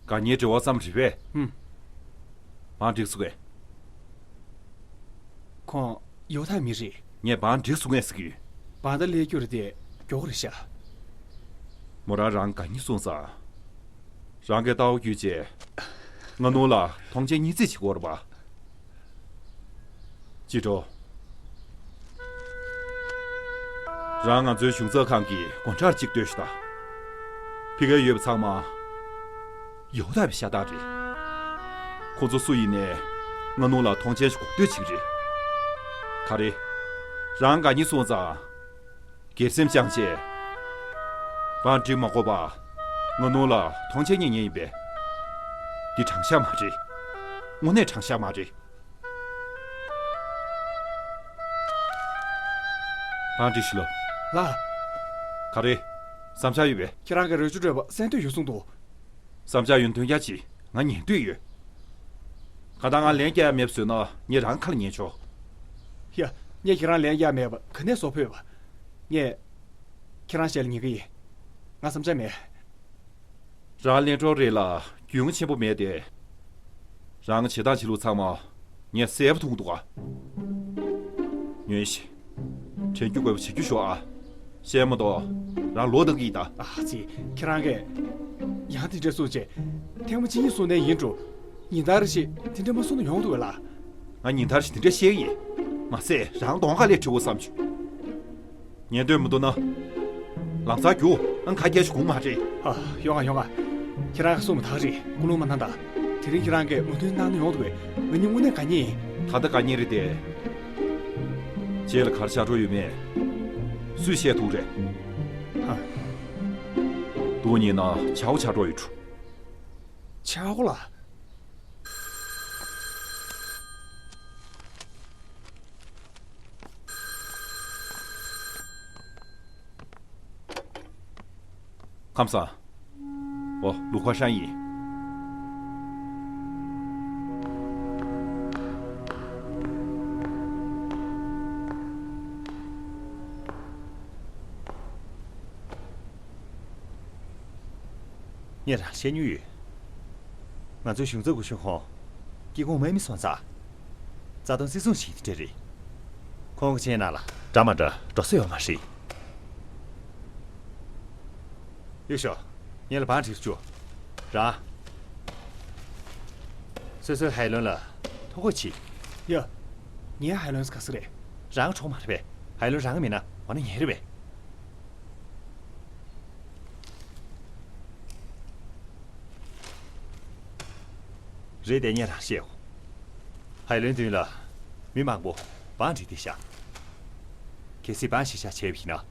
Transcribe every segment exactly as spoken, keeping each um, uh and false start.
དགའ་ཉེའི་འབྲེལ་བ་ཙམ་རེད་པས། ཧུམ། བང་སྒྲིག་སོང་ངས། ཁོང་ཡོ་ཐག་མི་རེད། ངས་བང་སྒྲིག་སོང་ངས་ཟེར་གྱི་ཡོད། བང་ད་ལས་རྒྱུ་རེད་དེ་མགྱོགས་རེད་ཤག་མོ་རང་རང་དགའ་ཉེ་སོང་ཙང་། རང་གི་ལྟ་བ་བརྒྱུད་བྱས། ང་ནུ་ལ་མཐོང་མཆན་སྙིང་བརྩེ་བྱེད་དགོས་རེད་པ། ཅི་འགྲོ། རང་ང་ཚོའི་གཞུང་ཚབ་ཁང་གི་སྒོ་འཁྲབ་ཅིག་སྡོད་ཤོག་དང་། ཕ་གིར་ཡོད་པ་ཚང་མ་ཡོ་ཐག་པའི་ཤ་སྟག་རེད། ཁོ་ཚོ་སུ་ཡིན་ནའི་ང་ནུ་ལ་མཐོང་མཆན་ཞིག་དགོས་འདོད་ཅིག་རེད། ག་རེ། རང་དགའ་ཉེ་སོང་ཙང་། སྒེར་སེམས་བཅངས་བྱས། བང་སྒྲིག་མ་དགོས་པ། ང་ནུ་ལ་མཐོང་མཆན་རྙེད་ཉེན་ཡིན་པས། འདི་དྲང་བཞག་མ་རེད། དངོས་གནས་དྲང་བཞག་མ་རེད། བང་སྒྲིག་ཞུ་ལོ། ལགས། ག་རེ། བསམ་འཆར་ཡོད་པས། ཁྱེད་རང་གིས་རོགས་སྐྱོར་སྤྲོད་པ་གསན་འདོད་ཡོད་གསུངས་འདུག་བསམ་འཆར་ཡོད་ན་དོན་རྐྱང་གཅིག་ང་ཉན་འདོད་ཡོད། གང་ལྟར་ང་ལན་རྒྱག་ཡ་མེད་པ་བཟོས་ན་ངས་རང་ཁ་ལ་ཉན་ཆོག་ཡ། ངས་ཁྱེད་རང་ལན་རྒྱག་མེད་པ་ག་ནས་བཟོ་ཕོད་པ། ངས་ཁྱེད་རང་ཞལ་ལ་ཉན་གི་ཡིན། ང་བསམ་འཆར་མེད། རང་གླེན་གྲོགས་རེད་ལ་རྒྱུས་མངའ་ཆེན་པོ་མེད་དེ། རང་བྱེད་སྟངས་བྱེད་ལུགས་ཚང་མ་ངས་གསལ་པོ་མཐོང་འདུག་ག་ཉོན་ཞིག་དྲན་རྒྱུ་དགོས་པ་བྱེད་རྒྱུ་ཤོག་ཨ། བཤད་མ་གཏོགས་རང་ལོག་བཏང་གི་ཡིན་ད། ཨ་ཙི། ཁྱེད་རང་གིས་ཡང་དེ་འདྲ་གསུངས་བྱས། ཐེངས་མ་གཅིག་གཉིས་གསུངས་ནའི་ཡིན་འགྲོ། ཉིན་ལྟར་བཞིན་དེ་འདྲ་མ་གསུངས་ན་ཡོང་འདུག་གས་ལགས། ང་ཉིན་ལྟར་བཞིན་དེ་འདྲ་བཤད་ཀྱི་ཡིན། མ་ཟད་རང་གདོང་ཁ་ལས་བྲིས་འོ་བསམ་བྱུང་། ཉན་འདོད་མི་འདུག་ན། ལམ་སང་རྒྱུགས། ཨང་ཁ་རྒྱལ་ཞིག་དགོངས་མ་རེད། ཨ། ཡོང་ང་ཡོང་ང་། ཁྱེད་རང་གསུངས་པ་དག་རེད། ཀུན་སློང་མ་གནང་དང་། དེ་རིང་ཁྱེད་རང་གིས་མོས་མཐུན་གནང་ན་ཡོང་འདུག་པས། ང་གཉིས་དངོས་གནས་དགའ་ཉེ་ཡིན། ད་ལྟ་དགའ་ཉེ་རེད་དེ། རྗེས་ལ་ག་རེ་ཆགས་འགྲོ་ཡོད་མེད། སུས་བཤད་ཐུབ་རེད། ཨ། སྡུག་ཉེས་ན་ཆའོ་ཆགས་འགྲོ་ཡོད་འགྲོ། ཆའོ་ལགས། ཁམས་བཟང་། འོ། ལུ་ཁ་ཧྲན་ཡིན། ངས་རང་བཤད་མྱོང་ཡོད། ང་ཚོའི་གཞུང་ཚབ་སྐུ་ཞབས་ཁོང་སྐྱེ་ཁུངས་དམག་མི་སོང་ཙང་། རྩ་དོན་བརྩི་སྲུང་བྱེད་ཀྱི་འདྲ་རེད། ཁོང་གི་མཚན་ནང་ལ་འདྲ་མ་འདྲ་འགྲོ་ས་ཡོད་མ་རེད། ཡུལ་ཤོག་ངས་ལ་བང་སྒྲིག་བཅུག་རང་། སོ་སོའི་ཧའེ་ལོན་ལ་ཐུག་གོ་ཆི། ཡ། ངའི་ཧའེ་ལོན་ག་ས་རེད། རང་གྲོགས་མ་རེད་པས། ཧའེ་ལོན་རང་མིན་ན་འོ་ན་ངའི་རེད་པས། རེད་དེ་ངས་རང་བཤད་འོ། ཧའེ་ལོན་མདུན་ལ་མི་མང་པོ་བང་སྒྲིག་བསྡད་ཤག་གལ་སྲིད་བང་ཞིག་བཞག་བྱས་པ་ཡིན་ན།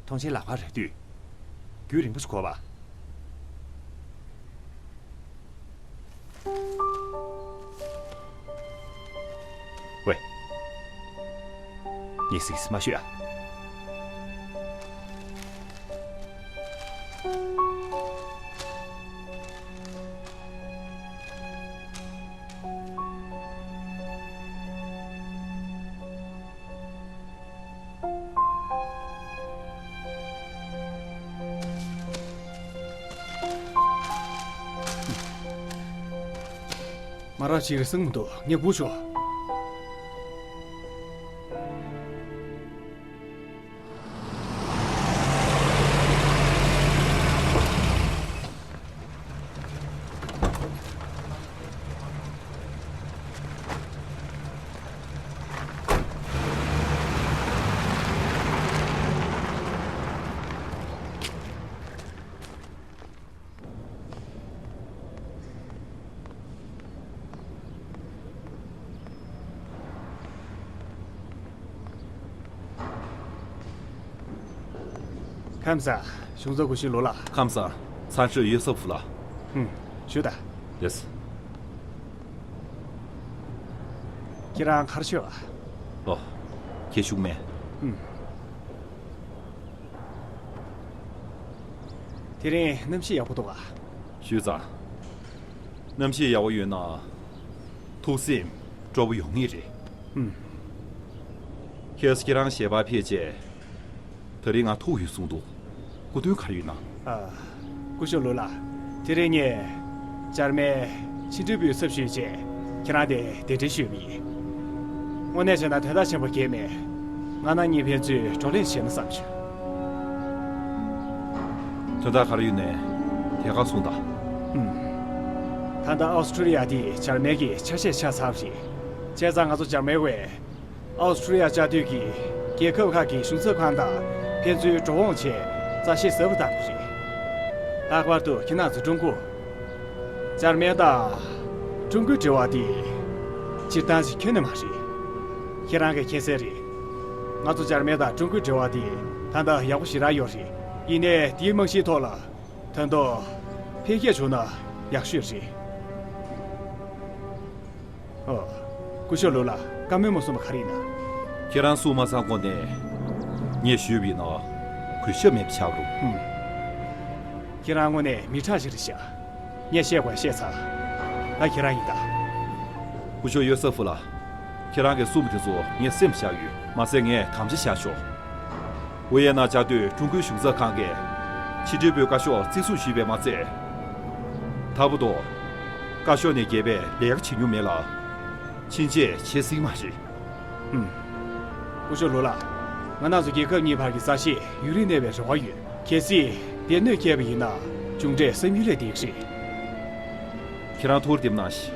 མཐོང་མཆན་ལག་པར་རག་དུས། རྒྱུན་རིང་པོ་ཞིག་འགོར་བ། ཝེ། ངས་ཟིག་མ་ཤོད་ཨ། མ་རག་ཅིག་རེ་སེང་མི་འདུག་ངས་སྒུག་ཆོག་ཁམས་བཟང་། གཞུང་ཚབ་སྐུ་ཞབས་ལོ་ལགས། ཁམས་བཟང་། ཚང་ཧྲི་ཡོད་སོ་ཕུ་ལགས། ཧུམ། ཞུ་དང་། ཡེས། ཁྱེད་རང་གར་ཤོག་ཨ། ཨོ། ཁྱེད་ཤུགས་མེད། ཧུམ། དེ་རིང་གནམ་གཤིས་ཡག་པོ་འདུག་ག་ཞུས་ཙང་། གནམ་གཤིས་ཡག་པོ་ཡོད་ན། ཐུགས་སེམས་སྤྲོ་པོ་ཡོང་ངེས་རེད། ཧུམ། ཁྱེད་ཁྱེད་རང་ཞལ་པར་ཕེབས་རྗེས། ད་རིང་ང་ཐུག་ཡོད་གསུངས་འདུག་སྐུ་མདུན་ག་རེ་ཡོད་ན། ཨ། སྐུ་ཞབས་ལོ་ལགས། དེ་རིང་ངས་ འཇར་མན་ཕྱི་འབྲེལ་པུའི་ཚབ་ཞུས་རྗེས་ཁྱེད་རང་དེ་གདན་འདྲེན་ཞུས་པ་ཡིན། དངོས་གནས་བྱས་ན་དོན་དག་ཆེན་པོ་གང་ཡང་མེད། ང་རང་གཉིས་ཕན་ཚུན་བགྲོ་གླེང་བྱས་ན་བསམ་བྱུང་། དོན་དག་ག་རེ་ཡོད་ནའི་དེ་ག་གསུངས་དང་། ཧུམ། ད་ལྟ་ཨོ་སི་ཀྲུ་ལི་ཡ་དེ་འཇར་མན་གྱི་ཆ་ཤས་ཆགས་ཚར་བ་རེད། བྱས་ཙང་ང་ཚོ་འཇར་མན་བས་ཨོ་སི་ཀྲུ་ལི་ཡ་བཅའ་སྡོད་ཀྱི་རྒྱལ་ཁབ་ཁག་གི་གཞུང་ཚབ་ཁང་དང་ཕན་ཚུན་འགྲོ་འོང་བྱས་རྩ་ཤེད་ཟབ་རུ་བཏང་གི་རེད། ལྷག་པར་དུ་ཁྱེད་རང་ཚོ་ཀྲུང་གོ། འཇར་མན་དང་ཀྲུང་གོའི་འབྲེལ་བ་དེ་སྤྱིར་བཏང་ཞིག་ཁྱོན་ནས་མ་རེད། ཁྱེད་རང་གིས་མཁྱེན་གསལ་རེད། ང་ཚོ་འཇར་མན་དང་ཀྲུང་གོའི་འབྲེལ་བ་དེ་ད་ལྟ་ཡག་པོ་ཞེ་དྲག་ཡོད་རེད། ཡིན་ནའི་དེའི་རྨང་གཞིའི་ཐོག་ལ་ད་དུང་འཕེལ་རྒྱས་བྱུང་ན་ཡག་ཤོས་རེད། ཨོ། སྐུ་ཞབས་ལུའུ་ལགས། བཀའ་མོལ་མ་གསུངས་པ་ག་རེ་ཡིན་ན། ཁྱེད་རང་གསུངས་མ་ཚར་གོང་ནས་ངས་ཞུས་པ་ཡིན་ན་གུས་ཞབས་མེད་པ་ཆགས་རུང་། ཧུམ། ཁྱེད་རང་དངོས་གནས་མི་དྲག་ཞིག་རེད་ཤག་ངས་བཤད་དགོས་བཤད་ཚར། ད་ཁྱེད་རང་ཡིན་ད། སྐུ་ཞབས་ཡོ་སེ་ཧྥུ་ལགས། ཁྱེད་རང་གིས་གསུངས་པ་དེ་ཚོ་ངས་སེམས་བཞག་ཡོད། མ་ཟད་ངས་དམ་བཅའ་བཞག་ཆོག་ཝི་ཡེ་ན་བཅའ་སྡོད་ཀྲུང་གོའི་གཞུང་ཚབ་ཁང་གིས་ཕྱི་འབྲེལ་པུའི་བཀའ་ཤོག་བརྩི་སྲུང་ཞུས་པས་མ་ཚད། ད་བར་དུ་བཀའ་ཤོག་ནས་བརྒལ་བའི་ལས་ཀ་བྱེད་མྱོང་མེད་ལ། ཕྱིན་ཆད་བྱེད་སྲིད་མ་རེད། ཧུམ། སྐུ་ཞབས་ལུའུ་ལགས། ང་རང་ཚོ་རྒྱལ་ཁབ་གཉིས་བར་གྱི་མཛའ་བཤེས་ཡུན་རིང་གནས་པའི་རེ་བ་ཡོད། གལ་སྲིད་དེ་གནོད་སྐྱེལ་བ་ཡིན་ན་མཇུག་འབྲས་བསམ་ཡུལ་ལས་འདས་ཀྱི་རེད། ཁྱེད་རང་ཐུགས་རྗེ་གནང་ཞིག་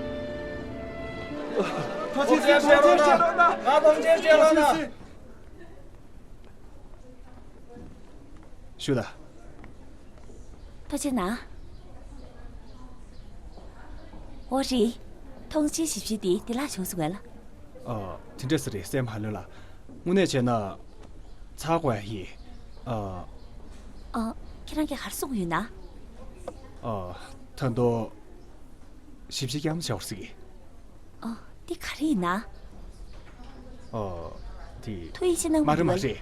ཐུགས་རྗེ་ཆེ། ཐུགས་རྗེ་ཆེ། ང་ཐུགས་རྗེ་ཆེ་ལགས་ན། ཞུ་ད། ཐུགས་རྗེ་གནང་། འོ་རེད། ཐོངས་མཆན་ཞིབ་བཤེར་དེ་བདེ་བླག་བྱུང་སོང་ངས་ལ། ཨ། དེ་འདྲ་ཟེར་རེད་སེམ་ཧ་ལོས་ལ། དངོས་གནས་བྱས་ན། ཚར་དགོས་ཡ་ཡིན། ཨ། ཨ། ཁྱེད་རང་གིས་ག་རེ་གསུངས་ཡོད་ན། ཨ། ད་དུང་། ཞིབ་བཤེར་རྐྱང་མ་བྱ་བར་ཟེར་གི། ཨ། འདི་ག་རེ་ཡིན་ན། ཨ། དེ། ཐུགས་ཡིད་ཆེས་གནང་མ་རེད་མ་རེད།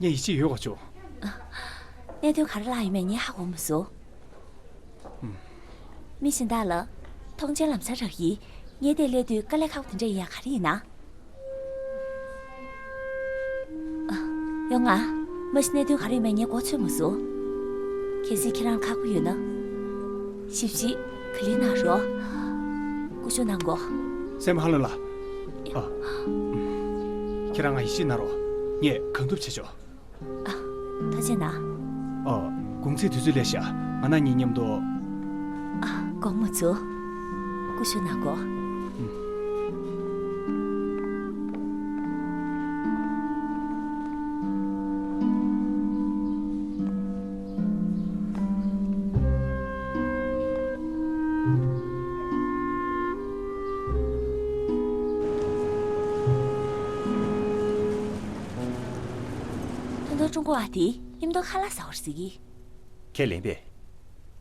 ངས་ཡིད་ཆེས་ཡོད་དགོས་བྱུང་། གནད་དོན་ག་རེ་ལྷག་ཡོད་མེད་ངས་ཧ་གོ་མ་སོང་། མི་གཞན་དག་ལ་ཐོངས་མཆན་ལམ་སང་རག་གི། ངས་དེ་སླེབས་དུས་དཀའ་ལས་ཁག་པོ་དེ་འདྲ་ཡིན་ཡ་ག་རེ་ཡིན་ན། ཨ། ཡོང་ང་། མ་གཞི་གནད་དོན་ག་རེ་ཡོད་མེད་ངས་མགོ་ཚོད་མ་སོང་། གལ་སྲིད་ཁྱེད་རང་ཁག་པོ་ཡོད་ན། ཞིབ་ཞིབ་ག་ལེར་གནང་རོགས། སྐུ་ཞབས་གནང་གོ། སེམས་ཧ་ལོ་ལ། ཨ། ཁྱེད་རང་ང་ཡིད་ཆེས་གནང་རོགས། ངས་གང་ཐུབ་བྱེད་ཆོག་ཨ། ཐུགས་རྗེ་གནང་། ཨ། དགོང་ཚིགས་དུས་ཚོད་སླེབས་ཤག་ང་རང་གཉིས་མཉམ་དུ། ཨ། དགོངས་མ་ཚོམས། སྐུ་ཞབས་གནང་གོ། ཨུམ། ད་དུང་ཀྲུང་གོ་བ་དེ་མཉམ་དུ་ཁ་ལག་ཟ་བར་ཟེར་གི། ཁས་ལེན་པས།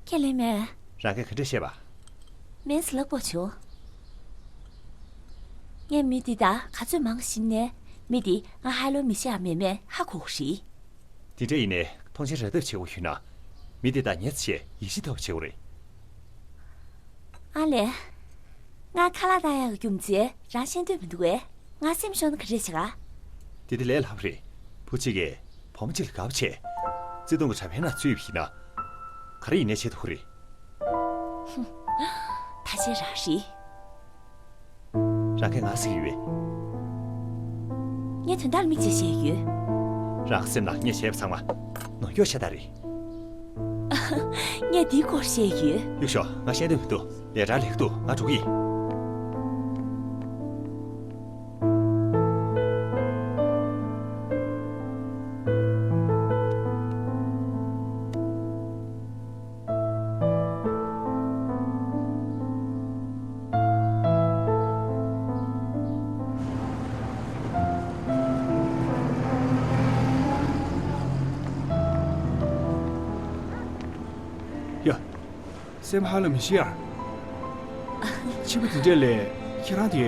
ཁས་ལེན་མེད། རང་གིས་ག་འདྲ་བཤད་པ། མེན་སི་ལགས་པོ་བྱུང་། ངས་མི་འདི་དང་ག་ཚོད་མང་ཞིག་ནས་མི་འདི་ང་ཧ་ལོ་མི་ཤེས་ཡ་མེད་མེད་ཧ་གོ་གི་རེད། དེ་འདྲ་ཡིན་ནའི་ཐོངས་མཆན་རག་ཐབས་བྱེད་དགོས་ཡོད་ན། མི་དེ་དང་ཉེ་ཙམ་བྱས་ཡིད་ཆེས་ཐོབ་པ་བྱེད་དགོས་རེད། ཨ་ལས། ང་ཁ་ལག་བཏང་ཡག་གི་རྒྱུ་མཚན་རང་ཤེས་འདོད་མི་འདུག་གས། ང་སེམས་ཤོར་ན་ག་རེ་བྱེད་ག། དེ་དེ་ལས་སླ་པོ་རེད། བུ་གཅིག་གིས་བུ་མོ་གཅིག་ལ་དགའ་པོ་བྱས། བརྩེ་དུང་གི་དྲ་འཕར་ནང་ཚུད་པ་ཡིན་ན། ག་རེ་ཡིན་ནའི་བྱེད་ཐུབ་ཀྱི་རེད། ཧུམ། ད་བྱས་རང་རེད། རང་གིས་ང་ཟེར་གྱི་ཡོད་པས། ངས་དོན་དག་ལ་མིག་ཅིག་བྱས་ཡོད། རང་སེམས་ནང་ངས་བྱས་པ་ཚང་མ་ནོར་སྐྱོར་ཤ་སྟག་རེད། ངས་འདིའི་སྐོར་བཤད་ཡོད། གཡུག་ཞོག་ང་བཤད་འདོད་མི་འདུག་ལས་གྲྭར་ལས་ཀ་འདུག་ང་འགྲོ་གི་ཡིན། ཡ། སེམས་ཧ་ལ་མི་ཤི་ཡར། ཕྱི་པོ་དེ་འདྲས་ལས་ཁྱེད་རང་དེ།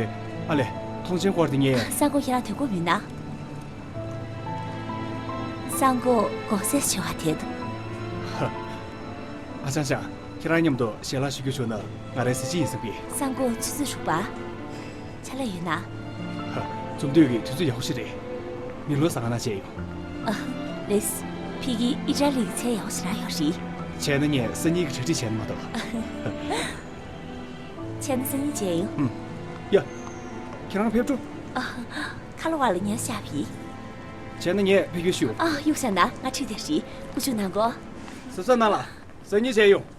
ཨ་ལས། ཐོངས་མཆན་སྐོར་དེ་ངས། སང་དགོང་ཁྱེད་རང་དུས་འགོར་མིན་ན། སང་དགོང་དགོང་ཟས་བྱེད་པ་དེ་འདུག་ཧ། ཨ་ཅང་ཅང་། ཁྱེད་རང་མཉམ་དུ་ཞལ་ལག་ཞུ་རྒྱུ་བྱུང་ན་ང་རའི་གཟི་བརྗིད་ཡིན་བསམ་གི། སང་དགོང་ཆུ་ཚོད་དྲུག་པ། ཆ་ལག་ཡོད་ན། ཧ། འཛོམས་དུས་ཀྱི་དུས་ཚོད་ཡག་པོ་ཞིག་རེད། མི་ལོ་ཟ་ཁང་ནང་བཅད་ཡོང་། ཨ། ལེས། ཕ་གིའི་ཨི་ཊ་ལི་གི་ཚལ་ཡག་པོ་ཞེ་དྲག་ཡོད་རེད། བྱས་ན་ངས་སང་ཉིན་གྱི་གྲ་སྒྲིག་བྱས་ན་མ་གཏོགས། བྱས་ན་སང་ཉིན་བྱས་ཡོང་། ཨུམ། ཡ། ཁྱེད་རང་ཕེབས་འགྲོ། ཨ། ཁ་ལོ་བ་ལ་ཉལ་ཤག་ཕིག་བྱས་ན་ངས་ཕེབས་རྒྱུ་ཞུ། ཨ། གཡུག་བཞག་ན་ང་ཁྲིད་བསྡད་རེད། ཀུ་ཅུ་ནང་གོ། གཟབ་གཟབ་གནང་ལ། སང་ཉིན་བྱས་ཡོང་།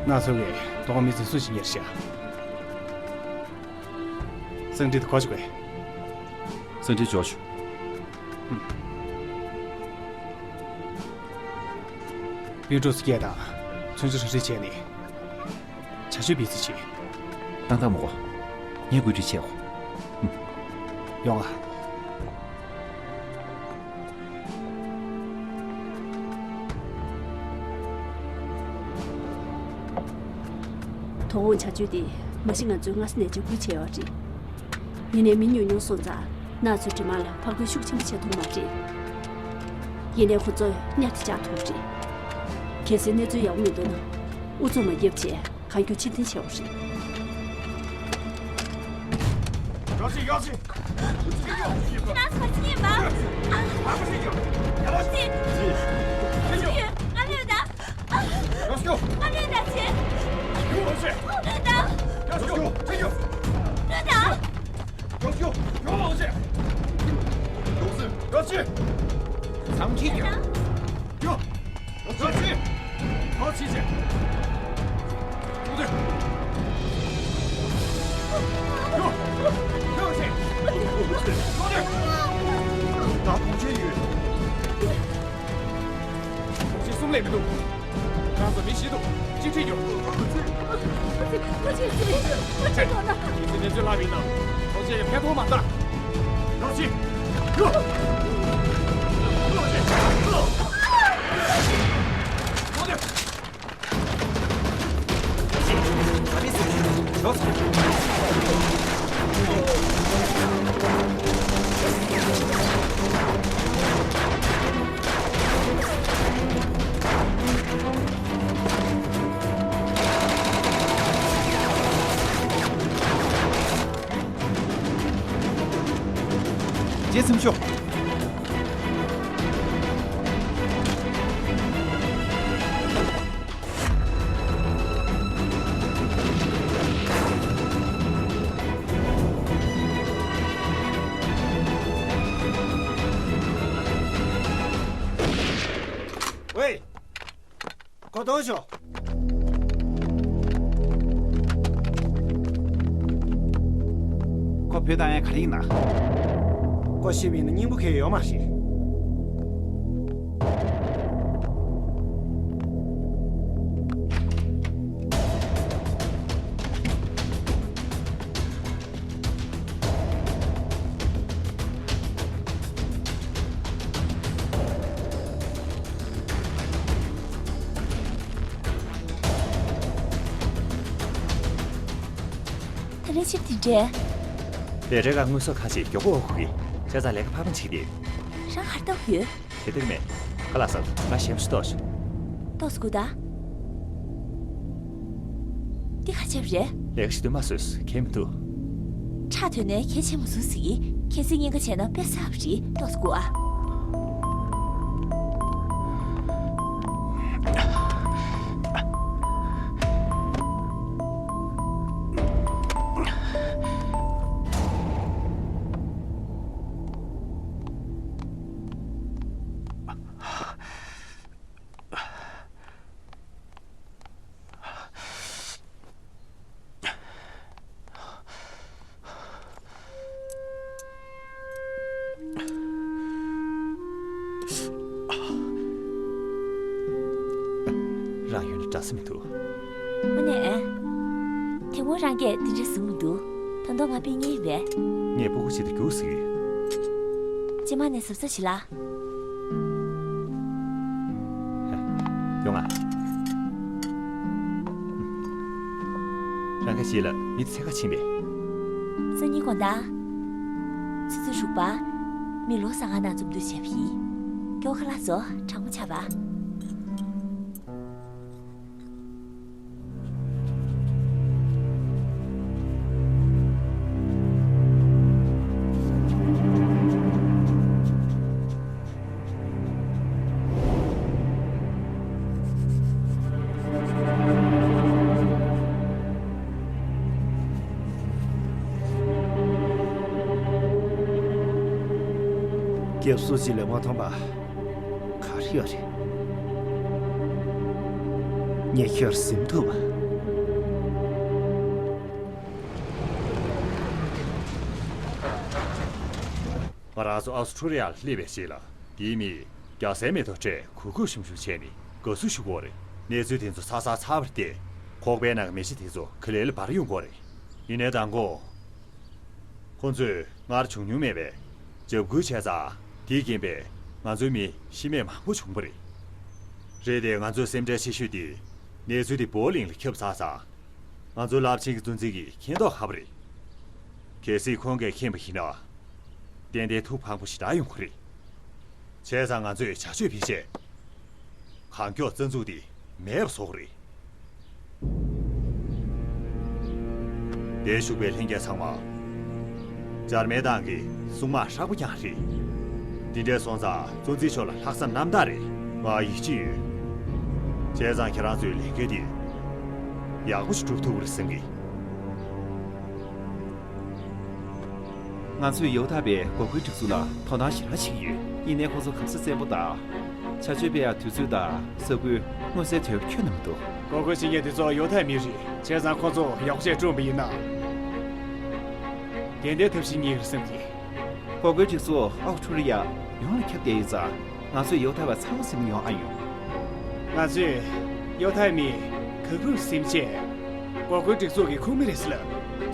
ན་ཚོ་བའི་ཐོག་མི་ཚོས་སུ་ཞིག་ཉེར་ཤག་སང་ཁྲིད་དུ་གོ་ཆོག་གས། སང་ཁྲིད་འཇོག་ཆོག་པུས་གྲོགས་སུ་སྐད་དང་མཚོན་ཆ་ར་རི་བྱས་ནས། བྱ་སྤྱོད་སྤེལ་རྩིས་བྱེད། ཏང་ཏང་མོ་གོ། ངས་བཀོད་སྒྲིག་བྱས་གོ། ཡོང་ང་། དོ་དགོང་བྱ་སྤྱོད་དེ་མ་གཞི་ང་ཚོའི་སྔ་ས་ནས་འཇབ་རྒོལ་བྱས་ཡོད་རེད། ཡིན་ནའི་མི་ཉུང་ཉུང་སོང་ཙང་ན་ཚོའི་གྲིབ་མ་ལ་ཕར་རྒོལ་ཤུགས་ཆེན་པོ་བྱེད་ཐུབ་མ་རེད། ཡིན་ནའི་ཁོ་ཚོས་གཉའ་དེ་བཅག་ཐུབ་རེད། གལ་སྲིད་གནས་ཚུལ་ཡག་པོ་མི་འདུག་ན། ཨུ་ཚུགས་མ་བརྒྱབ་བྱས་གང་མགྱོགས་ཕྱིར་འཐེན་བྱས་པ་རེད། ཡོ་ཤི། ཡོ་ཤི། ཁྱེད་རང་ཚོ་ཕྱིན་ཡིན་པ། ཨ། ཨ་ཙི། ཨ་ཙི། ང་ལོས་ད། ཡོ་ཤི། ང་ལོས་ད་ཅི། ཡོ་ཤི། ང་ལོས་ད། ཡོ་ཤི། ལོས་ད། ཡོ་ཤི། ཡོ་ཤི། ཡོ་ཤི། ཡོ་ཤི། ཡོ། ཡོ་ཤི། ཡོ་ཤི། ཡོ་ཤི། ཡོ། ཡོ་ཤི། ཡོ་ཤི། ད་གོང་ཆེན་ཡོད། གོང་ཆེན་གསུམ་ལས་མི་འདུག་ང་ཚོ་མི་ཤི་འདུག་གཅིག་ཁྲིད་རྒྱུ། ཁོ་ཆེ་ཟིན། ཁོ་ཆེ་ཟིན། ཁོ་ཆེ་ཁོ་ན། ཁྱེད་ཚོས་གནས་ཚུལ་ལྷག་པ་ཡིན་ན། གོང་ཆེན་ཕན་ཐོགས་མ་རེད། ཡོ་ཤི། ཡོ། ཡོ་ཤི། ཡོ་ཤི། རྗེས་ཟིན་ཤོག་ཝེ། གོ་ཐོས་ཤོག་ཁོ་བོད་དང་ཡང་ག་རེ་ཡིན་ན། ཁོ་ཤི་བ་ཡིན་ན་སྙིང་པོ་ཁེལ་ཡོད་མ་རེད། ད་རེས་ཕྱིར་དེ་འདྲས། ལས་གྲྭའི་ཁག་དངོས་ཟོག་ཁག་ཅིག་མགྱོགས་པོ་འོག་གི་ཆ་ཚང་ལས་ཀ་ཕར་འཕང་བྱེད་ཀྱི་འདུག་རང་གར་ལྟ་གི་ཡོད། དེ་ལྟར་མེད། ཁ་ལག་ཟ། ང་ཞེམ་སུ་ཏོག་ཞུ། ཏོག་སྐུ་ད། འདི་ག་བྱས་པ་རེད། ལས་ཀ་ཞིག་ཏུ་མ་བཟོས། གལ་མི་འདུག་ཁྲག་ཐོན་ནས་གལ་ཆེན་པོ་བཟུང་ཟིག་གི། གལ་སྲིད་གཉིས་ཀ་བྱས་ན་དཔེ་བསགས་པ་རེད། ཏོག་སྐུ་ཨ། རང་ཡོད་ན་འདྲ་ས་མི་འདུག་དངོས་གནས། དེ་སྔོན་རང་གིས་འདི་འདྲ་གསུངས་མི་འདུག་ད་དུང་ང་དཔེ་རྙེད་པས། ངས་སྤུ་གུ་ཅིག་ཏུ་རྒྱུགས་ཟེར་གྱི་ཡོད། རྗེས་མ་ནས་གཟབ་གཟབ་བྱེད་ལ། ཡོང་ང་། རང་ག་ཞིག་ལ་མི་འཚོལ་ག་ཕྱིན་པས། སང་ཉིན་དགོང་དག་ཆུ་ཚོད་དྲུག་པ། མི་ལོ་ས་ག་ནང་འཛོམས་འདུ་བྱས་པ་ཡིན། སྐྱོ་ཁ་ལག་བཟོ། གྲང་མོ་ཆགས་པ། ཡབ་སུ་ཅི་ལས་མ་མཐོང་པ་ག་རེ་ཡོད་རེད། ངས་ཁྱོད་ཟིན་ཐུབ་པ། ང་རང་ཚོ་ཨོ་སི་ཁྲུ་ལི་ཡར་སླེབས་པའི་རྗེས་ལ། དེའི་མིས་རྒྱལ་སའི་མེ་ཏོག་སྤྲད་གུས་བཀུར་ཞུ་ཞུ་བྱས་ནས་དགའ་བསུ་ཞུ་གོ་རེད། གནས་ཚུལ་དེ་ཚོ་ཚ་ཚ་ཚ་བར་བལྟས། ཁོག་པའི་ནང་གི་མེ་ལྕེ་དེ་ཚོ་ག་ལེ་ལ་འབར་ཡོང་གོ་རེད། ཡིན་ནའི་མདང་དགོང་། ཁོ་ཚོས་སྔར་བྱུང་མྱོང་མེད་པའི་འཇབ་རྒོལ་བྱས་ཙང་། དེའི་རྐྱེན་པས་ང་ཚོའི་མི་ཤི་རྨས་མང་པོ་བྱུང་བ་རེད། རེད་དེ་ང་ཚོའི་སེམས་ཁྲལ་ཆེ་ཤོས་དེ། གནས་ཚུལ་དེ་བོའུ་ལིང་ལ་ཁྱབ་ཚར་ཙང་། ང་ཚོའི་རླབས་ཆེན་གྱི་གཙོ་འཛིན་གྱིས་མཁྱེན་མདོག་ཁ་པོ་རེད། གལ་སྲིད་ཁོང་གིས་མཁྱེན་པ་ཡིན་ན། ཏན་ཏན་ཐུགས་ཕངས་པོ་ཞེ་དྲག་ཡོང་གི་རེད། བྱས་ཙང་ང་ཚོས་བྱ་སྤྱོད་སྤེལ་ཆེད། གང་མགྱོགས་རྩ་འཛུགས་དེ་མེད་པ་བཟོ་དགོས་རེད། འདིར་བཞུགས་པའི་ལྷན་རྒྱས་ཚང་མ། འཇར་མན་ཏང་གི་སྲུང་དམག་ཧྲག་པོ་རྐྱང་རེད། འདི་འདྲ་སོང་ཙང་གཙོ་འཛིན་མཆོག་ལ་ལྷག་བསམ་རྣམ་དག་རེད། ང་ཡིད་ཆེས་ཡོད། བྱས་ཙང་ཁྱེད་རང་ཚོའི་ལས་འགན་དེ་ཡག་པོ་ཞིག་སྒྲུབ་ཐུབ་ཀྱི་རེད་བསམ་གི། ང་ཚོས་ཡོ་ཐ་པའི་འགོག་རྒོལ་སྒྲིག་འཛུགས་ལ་དོ་སྣང་ཞེ་དྲག་བྱེད་ཀྱི་ཡོད། ཡིན་ནའི་ཁོ་ཚོ་གབ་ས་བཙན་པོ་དང་། བྱ་སྤྱོད་སྤེལ་ཡག་དུས་ཚོད་དང་ས་ཁུལ། མངོན་གསལ་དོད་པོ་ཁྱོན་ནས་མི་འདུག་འགོག་རྒོལ་བྱེད་མཁན་དེ་ཚོ་ཡོ་ཐའི་མི་རེད། བྱས་ཙང་ཁོ་ཚོ་ཡག་པོ་བྱས་བཀྲོངས་པ་ཡིན་ན། ཏན་ཏན་ཐབས་ཤེས་རྙེད་ཀྱི་རེད་བསམ་གི། འགོག་རྒོལ་སྒྲིག་འཛུགས་ཨོ་ཁྲུ་རི་ཡ་ཡོངས་ལ་ཁྱབ་བསྡད་ཡོད་ཙང་། ང་ཚོས་ཡོ་ཐའི་བ་ཚང་མ་ཟིན་ཡོང་ཨ་ཡོང་། ང་ཚོས་ཡོ་ཐའི་མི་ག་གུར་ཟིན་བྱས། འགོག་རྒོལ་སྒྲིག་འཛུགས་ཀྱི་ཁོངས་མི་རེད་ཟེར་ལབ།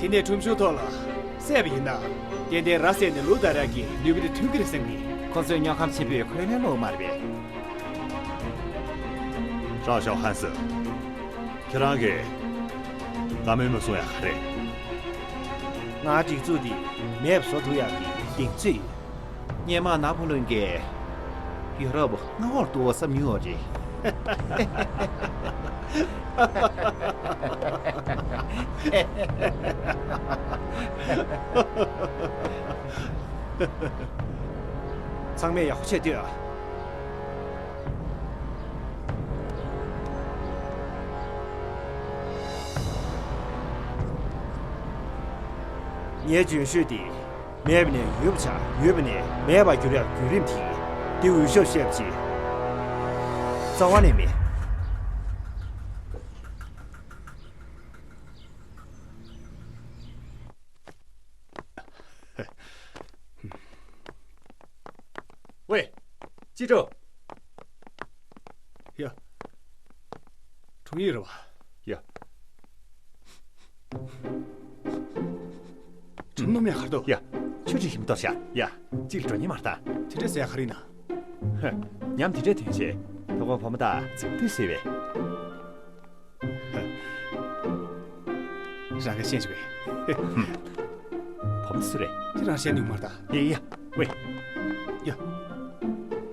དེ་ནས་ཁྲོམ་གཞུང་ཐོག་ལ་བསད་པ་ཡིན་ན། ཏན་ཏན་ར་བསད་ནས་ལུག་དང་ར་གི་ནུས་པ་དེ་ཐོན་གྱི་རེད་བསམ་གི། ཁོ་ཚོས་དངོས་ཁམས་ཆེན་པོས་ཁོའི་ལན་སློག་མ་རེད་པས། ཧྲའོ་ཞའོ་ཧན་སི། ཁྱེད་རང་གིས་བཀའ་མོལ་མ་གསུང་ཡག་ག་རེད། ང་སྒྲིག་འཛུགས་འདི་མེད་པ་བཟོ་ཐུབ་ཡག་གི་གདེང་ཚོད་ཡོད། སྔོན་མ་ན་པོ་ལོན་གྱིས་ཡོ་རོབ་མངའ་འོག་ཏུ་བསམ་མྱོང་བ་རེད། ཚང་མས་ཡག་པོ་བྱས་ལྟོས་ཨ། ངའི་རྒྱུན་ཤོས་དེ། མེད་པ་ནས་ཡོད་པ་ཆགས། ཡོད་པ་ནས་མེད་པར་འགྱུར་ཡག་བརྒྱུད་རིམ་དེ། འདི་འུད་ཤོབ་བཤད་པ་ཅིག་རྩ་བ་ནས་མེད། ཝེ། ཅི་ཀྲོ། ཡ། དྲུང་ཡིག་རེད་བ། ཡ། དྲུང་ནུབ་ཡ་ཁར་དོ། ཡ། ཆུ་ཁྲིད་ཞིམ་ཏོག་ཤ། ཡ། གཅིག་ལ་འགྲོ་ཉེན་མ་རེད་ད། དེ་འདྲ་ཟེར་ཡ་ག་རེ་ཡིན་ན། ཧ། ཉམས་དེ་འདྲ་ཐོན་བྱས། དོ་དགོང་བུ་མོ་དང་འཛིང་དུས་ཟེར་བས། རང་གིས་ཤེས་བྱུང་བས། བུ་མོ་སུ་རེད། ཁྱེད་རང་ཤེས་ནུས་མ་རེད་ད། ཡ་ཡ་ཝེ། ཡ།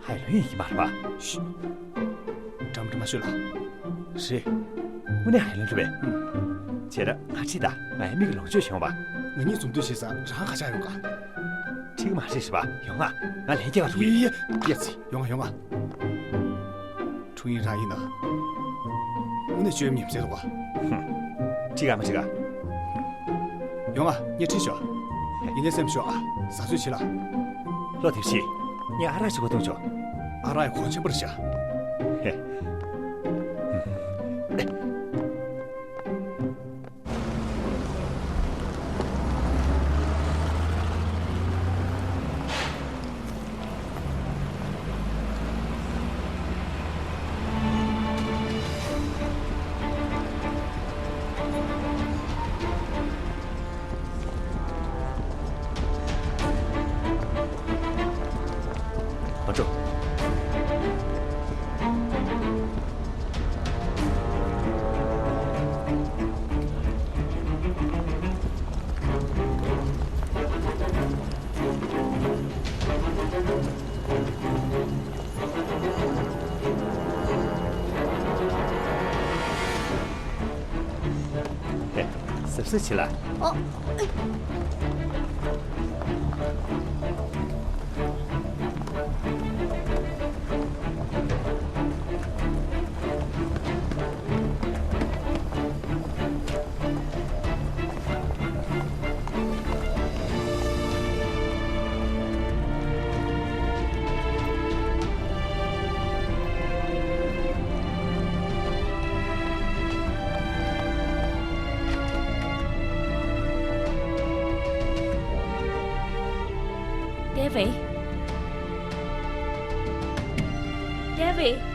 ཧའེ་ལུན་ཡིན་གྱི་མ་རེད་པ། ཤི། འགྲམ་འགྲམ་མ་ཤོད་ལ། རེད། དངོས་གནས་ཧའེ་ལུན་རེད་པས། བྱས་ན་ང་ཁྲིད་ད། ང་ཡང་མིག་གི་ལོངས་སྤྱོད་བྱུང་བ། ང་གཉིས་འཛོམས་དུས་ཤེས་ས་རང་ཁ་ཆག་ཡོང་ག་ཁྲིད་ཀྱི་མ་རེད་ཤི་བ། ཡོང་ང་། ང་ལྷན་རྒྱས་ཀ་རུ་ཡི་ཡི་ཡི་ཡི་ཡོང་ང་ཡོང་ང་། དྲུང་ཡིག་རང་ཡིན་ན། དངོས་གནས་བཅོས་མིན་ཟེར་འདུག་ག་ཧུམ། ཁྲིད་ག་མ་ཁྲིད་ག་ཡོང་ང་། ངས་ཁྲིད་ཤོག་ཡིན་ནའི་སེམས་ཤོག་ཨ། ཟ་ཚོད་བྱེད་ལ། ལོ་དེབ་ཤི། ངས་ཨ་རག་ཞིག་གོ་བཏུང་ཆོག་ཨ་རག་ཡ་གོང་ཆེན་པོར་བྱ། ཧེ། མ་འགྲོ། ཧེ། གཟབ་གཟབ་བྱེད་ལ། ཨོ། ཝེ། ཏེ་ཝེ།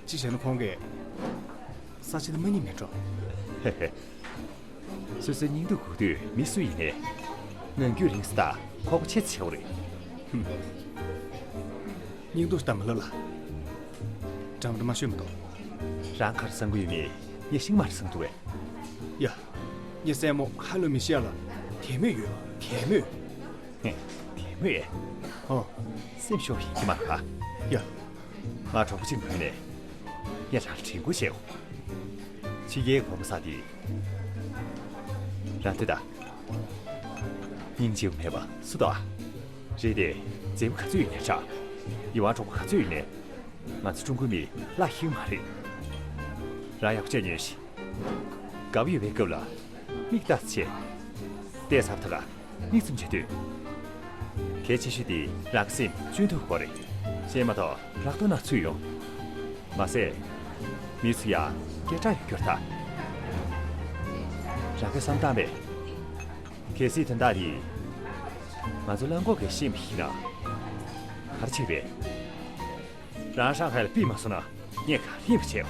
ཅི་བྱས་ན་ཁོང་གིས་ས་ཆ་དེ་མ་རྙེད་མེད་འགྲོ། ཧེ་ཧེ། སོ་སོའི་སྙིང་སྡུག་གོ་དུས་མི་སུ་ཡིན་ནའི་ངང་རྒྱུད་རིང་ས་དང་ཁོག་པ་ཆེ་ཆེ་བ་རེད། ཧུམ། སྙིང་སྡུག་ལྟ་མ་ལ་ལ། འདྲ་མ་འདྲ་མ་ཤོད་མི་འདུག་རང་ག་རེ་བསམ་གི་ཡོད་མེད་ངས་ཤེས་ཀྱི་མ་རེད་བསམ་གྱི་འདུག་གས། ཡ། ངའི་སྲས་མོ་ཧ་ལོ་མི་ཤི་ཡ་ལ་དད་མོས་ཡོད། དད་མོས། ཧེ། དད་མོས། ཨོ། སེམས་ཤོར་ཡིན་གྱི་མ་རེད་པ། ཡ། ང་གྲོགས་པོ་གཅིག་བོས་ནས་ངས་རང་ལ་དྲན་སྐུལ་བྱས་འོ། ཕྱི་རྒྱལ་གྱི་བུ་མོ་ཟེར་དེ། རང་ལྟོས་དང་། སྙིང་རྗེ་པོ་མེད་པ་སུ་འདུག་ཨ། རེད་དེ། མཛེས་པོ་ག་ཚོད་ཡིན་ནའི་འདྲ། ཡིད་དབང་འཕྲོག་པོ་ག་ཚོད་ཡིན་ནའི། ང་ཚོ་ཀྲུང་གོའི་མི་ལ་ཤི་གི་མ་རེད། རང་ཡག་པོ་བྱས་ཉོན་ཞིག་དགའ་པོ་ཡོད་པའི་སྐབས་ལ་མིག་ལྟ་ཚེ། བལྟས་ཚར་ཐག་ག་མིག་བཙུམ་བྱེད་དུས། གལ་ཆེ་ཤོས་དེ་རང་སེམས་གཅུན་ཐུབ་དགོས་རེད། གཞན་མ་གཏོགས་རག་ཐོག་ན་ཚུད་ཡོང་། མ་ཟད། མི་ཚོ་ཡང་སྐད་གྲགས་ཡོད་རྒྱུར་ཐལ། རང་གིས་བསམ་བཏང་པས། གལ་སྲིད་དོན་དག་འདི། ང་ཚོ་གླང་གོག་གིས་ཤེས་པ་ཡིན་ན། ག་རེ་བྱེད་པས། རང་ཧྲང་ཧའེ་ལ་ཕུད་མ་སོང་ན་ངས་ག་རེ་ཡིན་པ་བྱེད།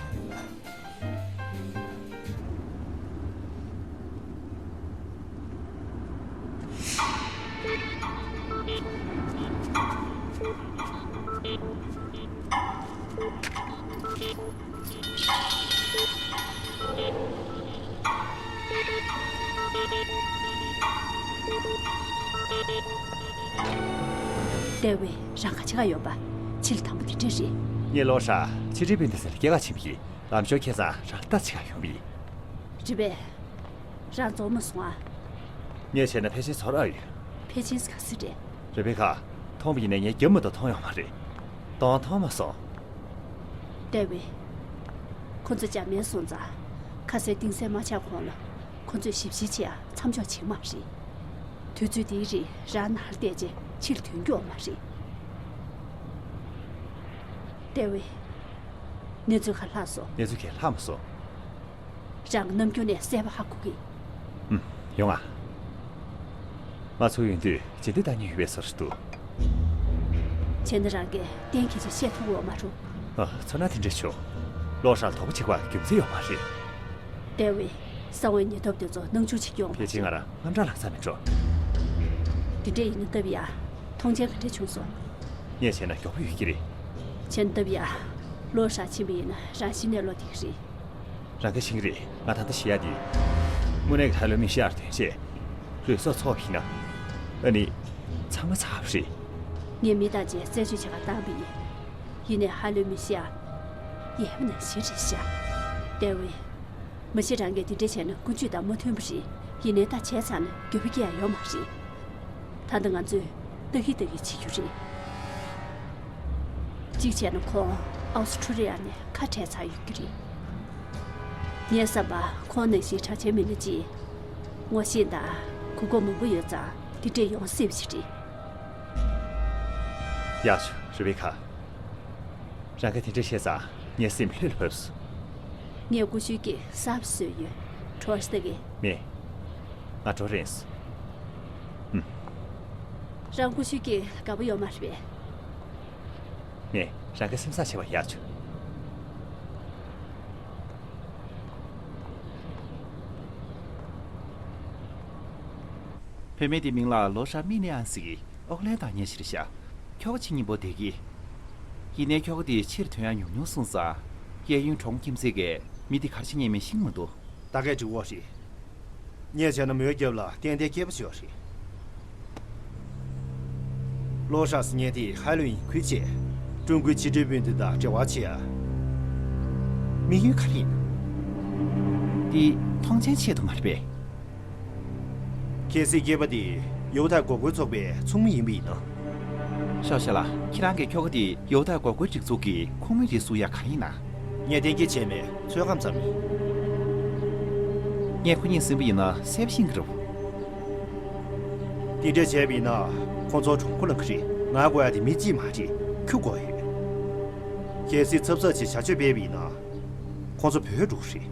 ཏེ་ཝེ། རང་ག་བྱེད་ག་ཡོང་པ། ཕྱི་ལ་དང་པོ་དེ་འདྲ་རེད། ངས་ལོ་ཧྲ་ཕྱི་དྲིལ་སྤུན་ཟླ་ཟེར་ལ་སྐྱེལ་ག་ཕྱིན་པ་ཡིན། ལམ་ཞོར་ཁ་སང་རང་ལྟ་བྱེད་ག་ཡོང་པ་ཡིན། རེད་པས། རང་རྫོགས་མ་སོང་ཨ། ངས་བྱས་ན་ཕལ་ཆེར་ཚོར་ཨ་ཡོད། ཕལ་ཆེར་ག་ཚོད་རེད། རེ་བེ་ཁ། མཐོང་པ་ཡིན་ན་ངས་རྒྱབ་མ་གཏོགས་མཐོང་ཡོད་མ་རེད། གཏོང་མཐོང་མ་སོང་། ཏེ་ཝེ། ཁོ་ཚོ་འཇར་མན་སོང་ཙང་། ཁ་ཟས་གཏིང་ཟས་མ་ཆགས་གོང་ལ། ཁོ་ཚོས་ཞིབ་བཤེར་བྱེད་ཡ་མཚམས་འཇོག་བྱེད་ཀྱི་མ་རེད། དུས་ཚོད་འདིའི་རིང་རང་ནང་ལ་བསྡད་རྗེས་ཕྱིར་ཐོན་རྒྱུ་ཡོད་མ་རེད། ཏེ་ཝེ། གནས་ཚུལ་ག་ལྷག་སོང་། གནས་ཚུལ་ག་ལྷག་མ་སོང་། རང་གིས་ནམ་རྒྱུན་ནས་གསལ་པོ་ཧ་གོ་གི། ཨུམ། ཡོང་ང་། ང་ཚོ་ཡོང་དུས་རྗེས་འདེད་བཏང་མྱོང་ཡོད་པའི་བཟོ་འདྲ་འདུག་བྱས་ན་རང་གིས་གཏན་འཁེལ་ཅིག་བཤད་ཐུབ་ཀྱི་ཡོད་མ་རེད། ཨ། ཚོར་སྣང་དེ་འདྲ་བྱུང་། ལོ་ཧྲ་ལ་དོགས་པ་བྱེད་དགོས་རྒྱུ་མཚན་ཡོད་མ་རེད། ཏེ་ཝེ། གསང་བའི་ཉེན་རྟོག་པ་དེ་ཚོ་སྣང་ཆུང་བྱེད་ཀྱི་ཡོད་མ་རེད། ཕལ་ཆེར་ང་རང་དངངས་སྐྲག་ལངས་ས་མེད་འགྲོ། དེ་འདྲ་ཡིན་ན་སྟབས་ཡག་མཐོང་མཆན་ག་འདྲ་བྱུང་སོང་། ངས་བྱས་ན་མགྱོགས་པོ་ཡོང་གི་རེད། བྱས་ན་སྟབས་ཡག་ལོ་ཧྲ་ཕྱིན་པ་ཡིན་ན་རང་གཞི་ནས་ལོ་དེ་ག་རེད། རང་གིས་ཤེས་ཀྱི་རེད། ང་ད་ལྟ་ཤི་ཡ་དེ། དངོས་གནས་ཀྱི་ཧ་ལོ་མི་ཤི་ཡར་ཐོན་རྗེས། ལུས་སྲོག་འཚོ་བ་ཡིན་ན། ཨ་ནི། ཚང་མ་ཚར་བ་རེད། ངས་མི་དང་བཅས་རྩད་གཅོད་བྱེད་གར་བཏང་པ་ཡིན། ཡིན་ནའི་ཧ་ལོའི་མི་ཤི་ཡ། ཡས་པ་ནང་བཞིན་རེད་ཤག་ཏེ་ཝེ། མ་གཞི་རང་གིས་དེ་འདྲ་བྱས་ན་ཀུན་སྤྱོད་དང་མ་མཐུན་པ་རེད། ཡིན་ནའི་ད་བྱས་ཚར་ན་འགྱོད་པ་སྐྱེ་ཡ་ཡོད་མ་རེད། ད་ལྟ་ང་ཚོས་ལྟ་གིན་ལྟ་གིན་བྱེད་རྒྱུ་རེད། གཅིག་བྱས་ན་ཁོང་ཨའུ་སི་ཁྲུ་ལི་ཡ་ནས་ཁ་བྲལ་ཚར་ཡོད་ཀྱི་རེད། ངའི་བསམ་པར་ཁོང་ནང་བཞིན་དྲག་ཆས་མི་སྣ་གཅིག་ངོ་ཤེས་དང་གོ་སྐབས་མང་པོ་ཡོད་ཙང་དེ་འདྲས་ཡོང་སྲིད་པ་ཞིག་རེད། ཡག་བྱུང་རེ་བེ་ཁ། རང་གིས་དེ་འདྲས་བཤད་ཙང་ངའི་སེམས་ལྷོད་ལ་བབས་སོང་། ངས་ཀུ་ཤུའི་སྐེ་གསར་པ་བཟོས་ཡོད། བྲོ་ཤ་ལྟ་གི། མེད། ང་བྲོ་རན་སོང་། ཨུམ། རང་ཀུ་ཤུའི་སྐེ་དགའ་པོ་ཡོད་མ་རེད་པས། ངས་རང་གི་སེམས་བཟང་བྱས་པ་ཡག་བྱུང་། བུད་མེད་དེའི་མིང་ལ་ལོ་ཧྲ་མི་ནེ་ཨན་ཟེར་གི། ཨོག་ལན་དང་མཉམ་ཞིག་རེད་ཤག་ཁྱོ་ག་ཕྱི་ཉིན་པོ་བསྡད་ཀྱི། ཡིན་ནའི་ཁྱོ་ག་དེ་ཕྱིར་ཐོན་ཡ་ཉུང་ཉུང་སོང་ཙང་། གཡས་གཡོན་གྲོང་ཁྱིམ་མཚེས་ཀྱི་མི་དེ་ག་རེ་བྱེད་ཉན་མིན་ཤེས་མི་འདུག་ད་གས་འགྲིག་པོ་རེད། ངས་བྱས་ན་མོའི་རྒྱབ་ལ་ཏན་ཏན་སྐྱེས་པ་ཞིག་ཡོད་རེད། ལོ་ཧྲ་ཟེར་མཁན་དེ་ཧ་ལོ་ཝིན་ཁུལ་བྱས། ཀྲུང་གོའི་ཕྱི་དྲིལ་སྤུན་ཟླ་དང་འབྲེལ་བ་བྱེད་ཡ། དམིགས་ཡུལ་ག་རེ་ཡིན། འདི་མཐོང་མཆན་ཆེད་དུ་མ་རེད་པས། གལ་སྲིད་སྐྱེས་པ་དེ་ཡོ་ཐའི་འགོག་རྒོལ་ཚོགས་པའི་ཚོགས་མི་ཡིན་པ་ཡིན་ན། ཤོག་ཤ་ལགས། ཁྱེད་རང་གིས་ཁྱོ་ག་དེ་ཡོ་ཐའི་འགོག་རྒོལ་སྒྲིག་འཛུགས་ཀྱི་ཁོངས་མི་རེད་བཟོ་ཡ་ག་རེ་ཡིན་ན། ངས་གཏན་འཁེལ་བྱས་མེད། ཚོད་བགམ་ཙམ་ཡིན། ངས་ཁོ་གཉིས་ཟིན་པ་ཡིན་ན་གསལ་པོ་ཤེས་ཀྱི་རེད། དེ་འདྲ་བྱས་པ་ཡིན་ན་ཁོང་ཚོ་གྲོང་ཁོ་ལ་གི་རེད། ང་དགོས་ཡ་དེ་མི་གཅིག་མ་རེད། ཁྱུ་དགོས་ཡོད། གལ་སྲིད་ཚབ་ཚབ་ཅིག་བྱ་སྤྱོད་སྤེལ་བ་ཡིན་ན་ཁོང་ཚོ་བྲོས་འགྲོ་གི་རེད།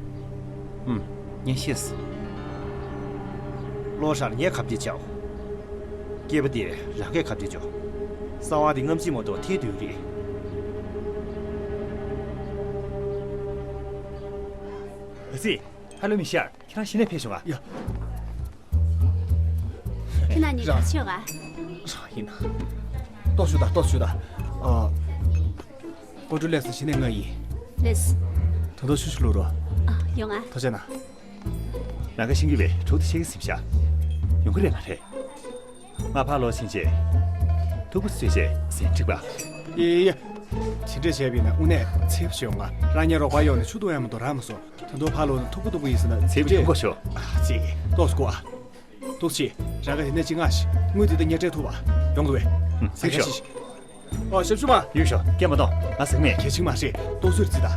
ཨུམ། ངས་ཤེས་སོང་། ལོ་ཧྲ་ལ་ངས་ཁ་གཏད་བྱའོ། སྐྱེས་པ་དེ་རང་གས་ཁ་གཏད་བྱོས། གསང་བ་དེ་སྔ་ཕྱི་མ་གཏོགས་ཐེ་དུས་རེད། ཨ་ཙི། ཧ་ལོ་མི་ཤར། ཁྱེད་རང་གཞི་ནས་ཕེབས་བྱུང་ང་། ཡ། ཁྱེད་རང་གཉིས་རང་ཆོག་ག་རང་ཡིན་ན། ལྟོགས་བྱུང་ད། ལྟོགས་བྱུང་ད། ཨ། ཀོ་ཀྲུ་ལེགས་སུ་གཞི་ནས་ང་ཡིན། ལེགས། དོན་དག་ཆུ་ཞིག་ལོ་རོ། ཨ། ཡོང་ང་། ཐུགས་རྗེ་གནང་། རང་ག་ཤིང་གི་བའི་དྲུག་དེ་ཤེས་ཀྱི་སེམས་ཤ། ཡོང་གི་རེད་མ་རེད། ང་ཕར་ལོག་ཕྱིན་རྗེས། ཐུག་པ་བཟོས་རྗེས་ཟིན་འགྲིག་པ། ཡེ་ཡེ། ཇི་འདྲས་བྱས་པ་ཡིན་ན་དངོས་གནས་ཚེ་བ་ཤོད་ང་། རང་ཉིད་རོགས་པ་ཡོང་ནས་ཆུ་འཐུང་ཡ་མ་གཏོགས་རག་མ་སོང་། ད་དུང་ཕར་ལོག་ནས་ཐུག་པ་ཐུག་པ་ཡིན་ཟེར་ན་ཚེ་བ་ཡོང་དགོས་ཤོག་ཨ་ཙི། ཏོག་ཙམ་སྒུག་ཨ། ཐུག་ཆེ། རང་ག་དེ་ནས་ཅི་ང་ཞིག་དངུལ་དེ་དང་ཉེ་འབྲེལ་ཐུབ་པ། ཡོང་དགོས་པས། ཧུམ། ཟེར་ཤོག་ཨ། ཞབས་ཞུ་མ། ཡུལ་ཤོག་སྐད་མ་གཏོང་། ང་ཟེར་མེད། གལ་ཆེན་མ་རེད། ཏོག་ཙམ་རྩིས་ད།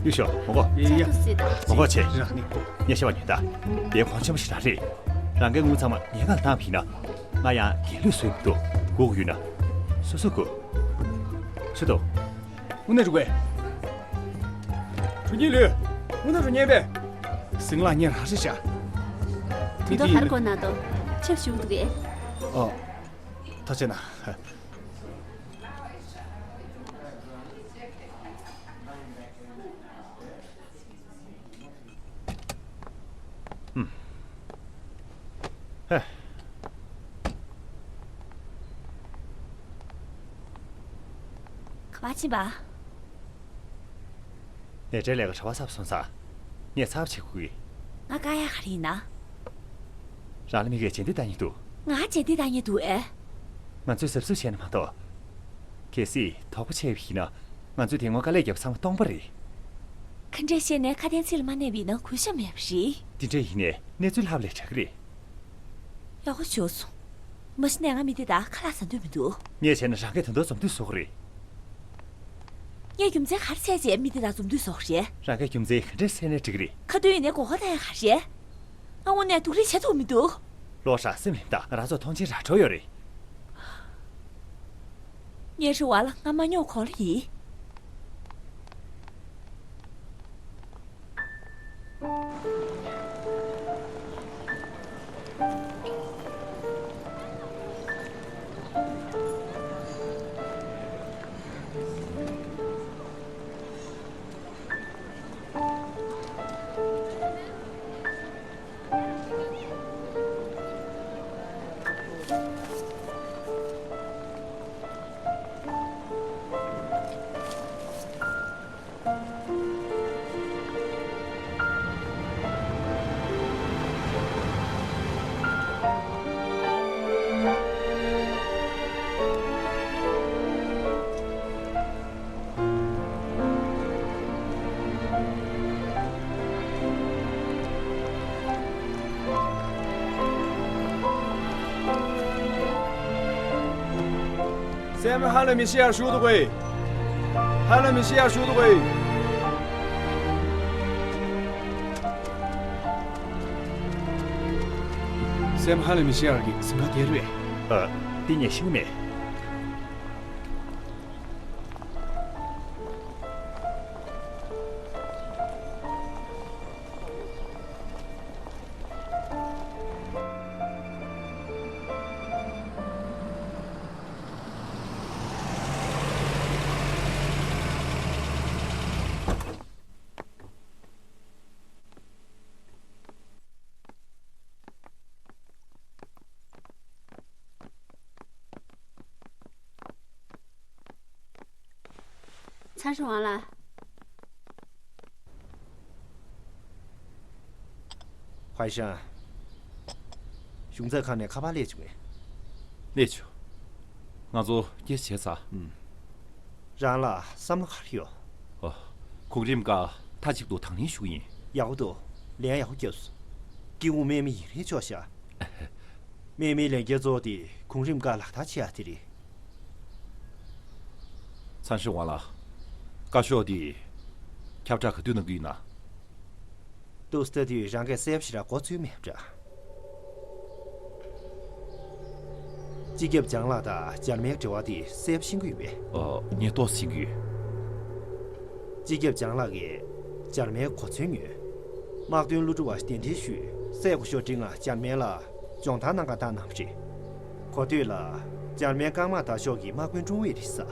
ཡུལ་ཤོག་མོ་གོ་ཡེ་ཡེ། ཏོག་ཙམ་རྩིས་ད། མོ་གོ་ཆེ། རང་ནི། ངས་ཤེས་པ་ཉོན་ད། དེ་གོང་ཆེན་པོ་ཞིག་རང་རེད། རང་གའི་དངུལ་ཚང་མ་ངའི་སྒང་ལ་བཏང་བ་ཡིན་ན། ང་ཡང་རྒྱལ་ལུས་བཟོས་མི་འདུག་སྒུག་ཡོད་ན། སོ་སོ་སྒུག་ཆུ་དོ། དངོས་གནས་འགྲོ་དགོས། གྲུ་གཉིས་ལུས། དངོས་གནས་འགྲོ་ཉན་པས། ཟིང་ལ་ཉེ་རང་རེད་བྱ། དུ་དོ་ཧར་གོ་ན་དོ། ཆབ་ཞུགས་འདུག་གས། ཨོ། ཐག་བཅད་ན། ཧ། ག་པར་ཕྱིན་པ། ནས་བྲེལ་ལས་ཀ་གྲྭ་པ་ཚབ་སོང་ཙང་། ངས་ཚབ་བྱེད་དགོས་ཀྱི། ང་དཀའ་ཡག་ག་རེ་ཡིན་ན། རང་ལ་མི་གས་རྗེས་འདེད་བཏང་ཉེ་འདུག་ང་རྗེས་འདེད་བཏང་ཉེ་འདུག་ཨེ། ང་ཚོས་གཟབ་གཟབ་བྱས་ན་མ་གཏོགས། གལ་སྲིད་དོགས་པ་བྱས་པ་ཡིན་ན། ང་ཚོས་དེ་སྔོན་དཀའ་ལས་བརྒྱབ་ཚང་མ་སྟོང་པ་རེད། ག་འདྲས་བཤད་ནས་ཁ་དན་ཚིག་ལ་མ་གནས་པ་ཡིན་ན་གུས་ཞབས་མེད་པ་རེད། འདི་འདྲ་ཡིན་ནའི་གནས་ཚུལ་ལྷབ་ལས་དྲག་གི་རེད། ཡག་པོ་བྱུང་སོང་། མ་གཞི་ནས་ང་མི་དེ་དག་ཁ་ལག་ཟ་འདོད་མི་འདུག་ངས་བྱས་ན་རང་གིས་དོན་དག་འཛོམས་དུས་བཟོ་གི་རེད། ངས་རྒྱུ་མཚན་ག་རེ་བྱས་རྗེས་མི་དེ་དག་འཛོམས་དུས་བཟོ་གི་རེད། རང་གིས་རྒྱུ་མཚན་ག་འདྲས་བཤད་ནའི་འགྲིག་གི་རེད། ཁ་ཏོན་ཡིན་ནའི་མགོ་སྐོར་བཏང་ཡ་ག་རེད། ང་དངོས་གནས་སྡུག་རུས་བྱེད་ཐུབ་མི་འདུག་ལོ་ཧྲ་སེམས་ལྷིང་དང་། ང་རང་ཚོ་མཐོང་ཆེན་ར་འཕྲོད་ཡོད་རེད། ངའི་རེ་བ་ལ་ང་མ་རྙོག་གོ་ལ་ཡིན། སེམས་ཧ་ལས་མི་ཤེས་ཡར་ཞུགས་འདུག་གས། ཧ་ལས་མི་ཤེས་ཡར་ཞུགས་འདུག་གས། སེམས་ཧ་ལས་མི་ཤེས་ཡར་གྱི་སེམས་ཁ་དེ་རེད། ཨ། འདི་ངས་ཤེས་ཀྱི་མེད། ཚར་ཞོག་ཨ་ལ། ཧའི་ཧྲན། གཞུང་ཚབ་ཁང་ནས་ཁ་པར་སླེབས་བྱུང་ངས། སླེབས་བྱུང་། ང་ཚོ་སྐད་ཆ་བྱས་ཚར། ཨུམ། རང་ལ་བསམ་བློ་ག་རེ་ཡོད། ཨོ། གོང་རིམ་ཁག་མཐའ་གཅིག་ཏུ་དང་ལེན་ཞུ་གི་ཡིན། ཡག་པོ་འདུག་ལན་ཡག་པོ་བརྒྱབ་སོང་། སྐྱིད་ངུ་དམག་མི་ཡིན་རེད་ཆོག་ཤག་དམག་མིའི་ལས་འགན་གཙོ་བོ་དེ་གོང་རིམ་ཁག་ལག་བསྟར་བྱེད་ཡག་དེ་རེད། ཚང་ཧྲི་ཝང་ལགས། བཀའ་ཤོག་འདི་ཁྱབ་བསྒྲགས་ག་དུས་གནང་གི་ཡིན་ན། ཏུའུ་སི་ཏ་དུས་རང་གིས་གསལ་པོ་ཞིག་ར་གོ་ཚོད་མེད་པ་འདྲ། སྤྱི་ཁྱབ་ལྗང་ལགས་དང་འཇར་མན་གྱི་འབྲེལ་བ་དེ་གསལ་པོ་ཤེས་ཀྱི་ཡོད་པས། ཨ། ངས་ཏོག་ཙམ་ཤེས་ཀྱི་ཡོད། སྤྱི་ཁྱབ་ལྗང་ལགས་ཀྱིས་འཇར་མན་གོ་མཚོན་ཉོས། དམག་དོན་གླུ་སྒྲུབ་པ་གདན་འདྲེན་ཞུས། སྲས་སྐུ་ཞབས་ཌི་ང་འཇར་མན་ལ་སྦྱོང་བརྡར་གནང་ག་བཏང་གནང་བ་རེད། གོ་ཐོས་ལ་འཇར་མན་རྐང་དམག་དར་ཤོག་གི་དམག་དཔོན་ཀྲུང་ཝེ་རེད་ཟེར།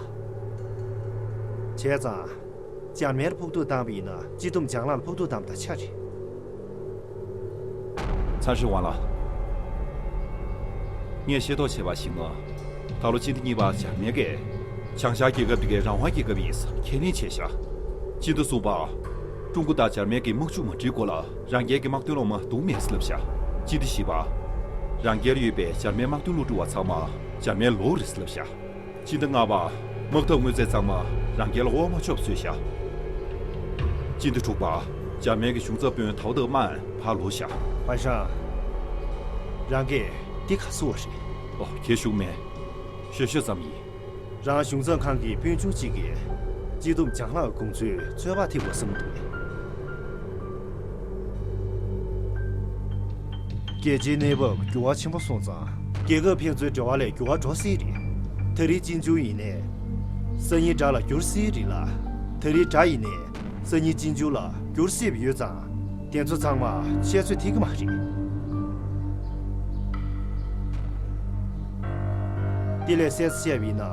བྱས་ཙང་། འཇར་མན་ལ་ཕོག་ཐུག་བཏང་བ་ཡིན་ན་སྤྱི་བསྡོམས་ལྗང་ལག་ལ་ཕོག་ཐུག་བཏང་བ་དང་ཆ་རེད། ཚར་ཤོག་ཝང་ལགས། ངས་ཤེས་རྟོགས་བྱས་པར་གཞིགས་ན། ད་ལོ་སྤྱི་ཟླ་གཉིས་པར་འཇར་མན་གྱིས་བྱང་ཤར་རྒྱལ་ཁབ་དེ་གའི་རང་དབང་རྒྱལ་ཁབ་ཡིན་ཟེར་ཁས་ལེན་བྱས་ཤག་སྤྱི་ཟླ་གསུམ་པར། ཀྲུང་གོ་དང་འཇར་མན་གྱི་དམག་འཁྲུག་མ་འགྲིག་གོང་ལ་རང་རྒྱལ་གྱི་དམག་དོན་སློབ་མ་བསྡུ་མེད་ཟེར་ལབ་ཤག་སྤྱི་ཟླ་བཞི་པར། རང་རྒྱལ་ཡོད་པའི་འཇར་མན་དམག་དོན་སློབ་ཕྲུག་པ་ཚང་མ་འཇར་མན་ལོག་རེད་ཟེར་ལབ་ཤག་སྤྱི་ཟླ་ལྔ་པར། དམག་འཐབ་དངོས་རྫས་ཚང་མ་རང་རྒྱལ་ལ་དབོར་མ་ཆོག་པ་བཟོས་ཤག་སྤྱི་ཟླ་དྲུག་པར། འཇར་མན་གྱི་གཞུང་ཚབ་དཔོན་ཐའོ་ཏེ་མཱན་ཕར་ལོག་ཤག་ཝང་ཧྲང་། རང་གིས་འདི་ག་ཟེར་བ་རེད། ཨོ། ཁྱེད་ཞུགས་མེད། ཞུ་ཤོད་ཙམ་ཡིན། རང་གཞུང་ཚབ་ཁང་གི་དཔོན་ཆུང་གཅིག་གིས་སྤྱི་བསྡོམས་ལྗང་ལག་གི་དགོངས་ཚུལ་ཚོད་དཔག་ཐེབས་དགོས་བསམ་འདུག་རྒྱལ་སྤྱིའི་གནས་བབ་འགྱུར་བ་ཆེན་པོ་སོང་ཙང་རྒྱལ་ཁབ་ཕན་ཚུན་འབྲེལ་བ་ལ་འགྱུར་བ་འགྲོ་སྲིད་རེད། ད་རེས་གཅིག་མཇུག་ཡིན་ནའི། སང་ཉིན་དགྲ་ལ་འགྱུར་སྲིད་རེད་ལ། ད་རེས་དགྲ་ཡིན་ནའི། སང་ཉིན་གཅིག་མཇུག་ལ་འགྱུར་སྲིད་པ་ཡོད་ཙང་། དེ་ཚོ་ཚང་མ་འཆད་རྩོད་ཐེབས་ཀྱི་མ་རེད། དེ་ལས་གསལ་ས་བཤད་པ་ཡིན་ན།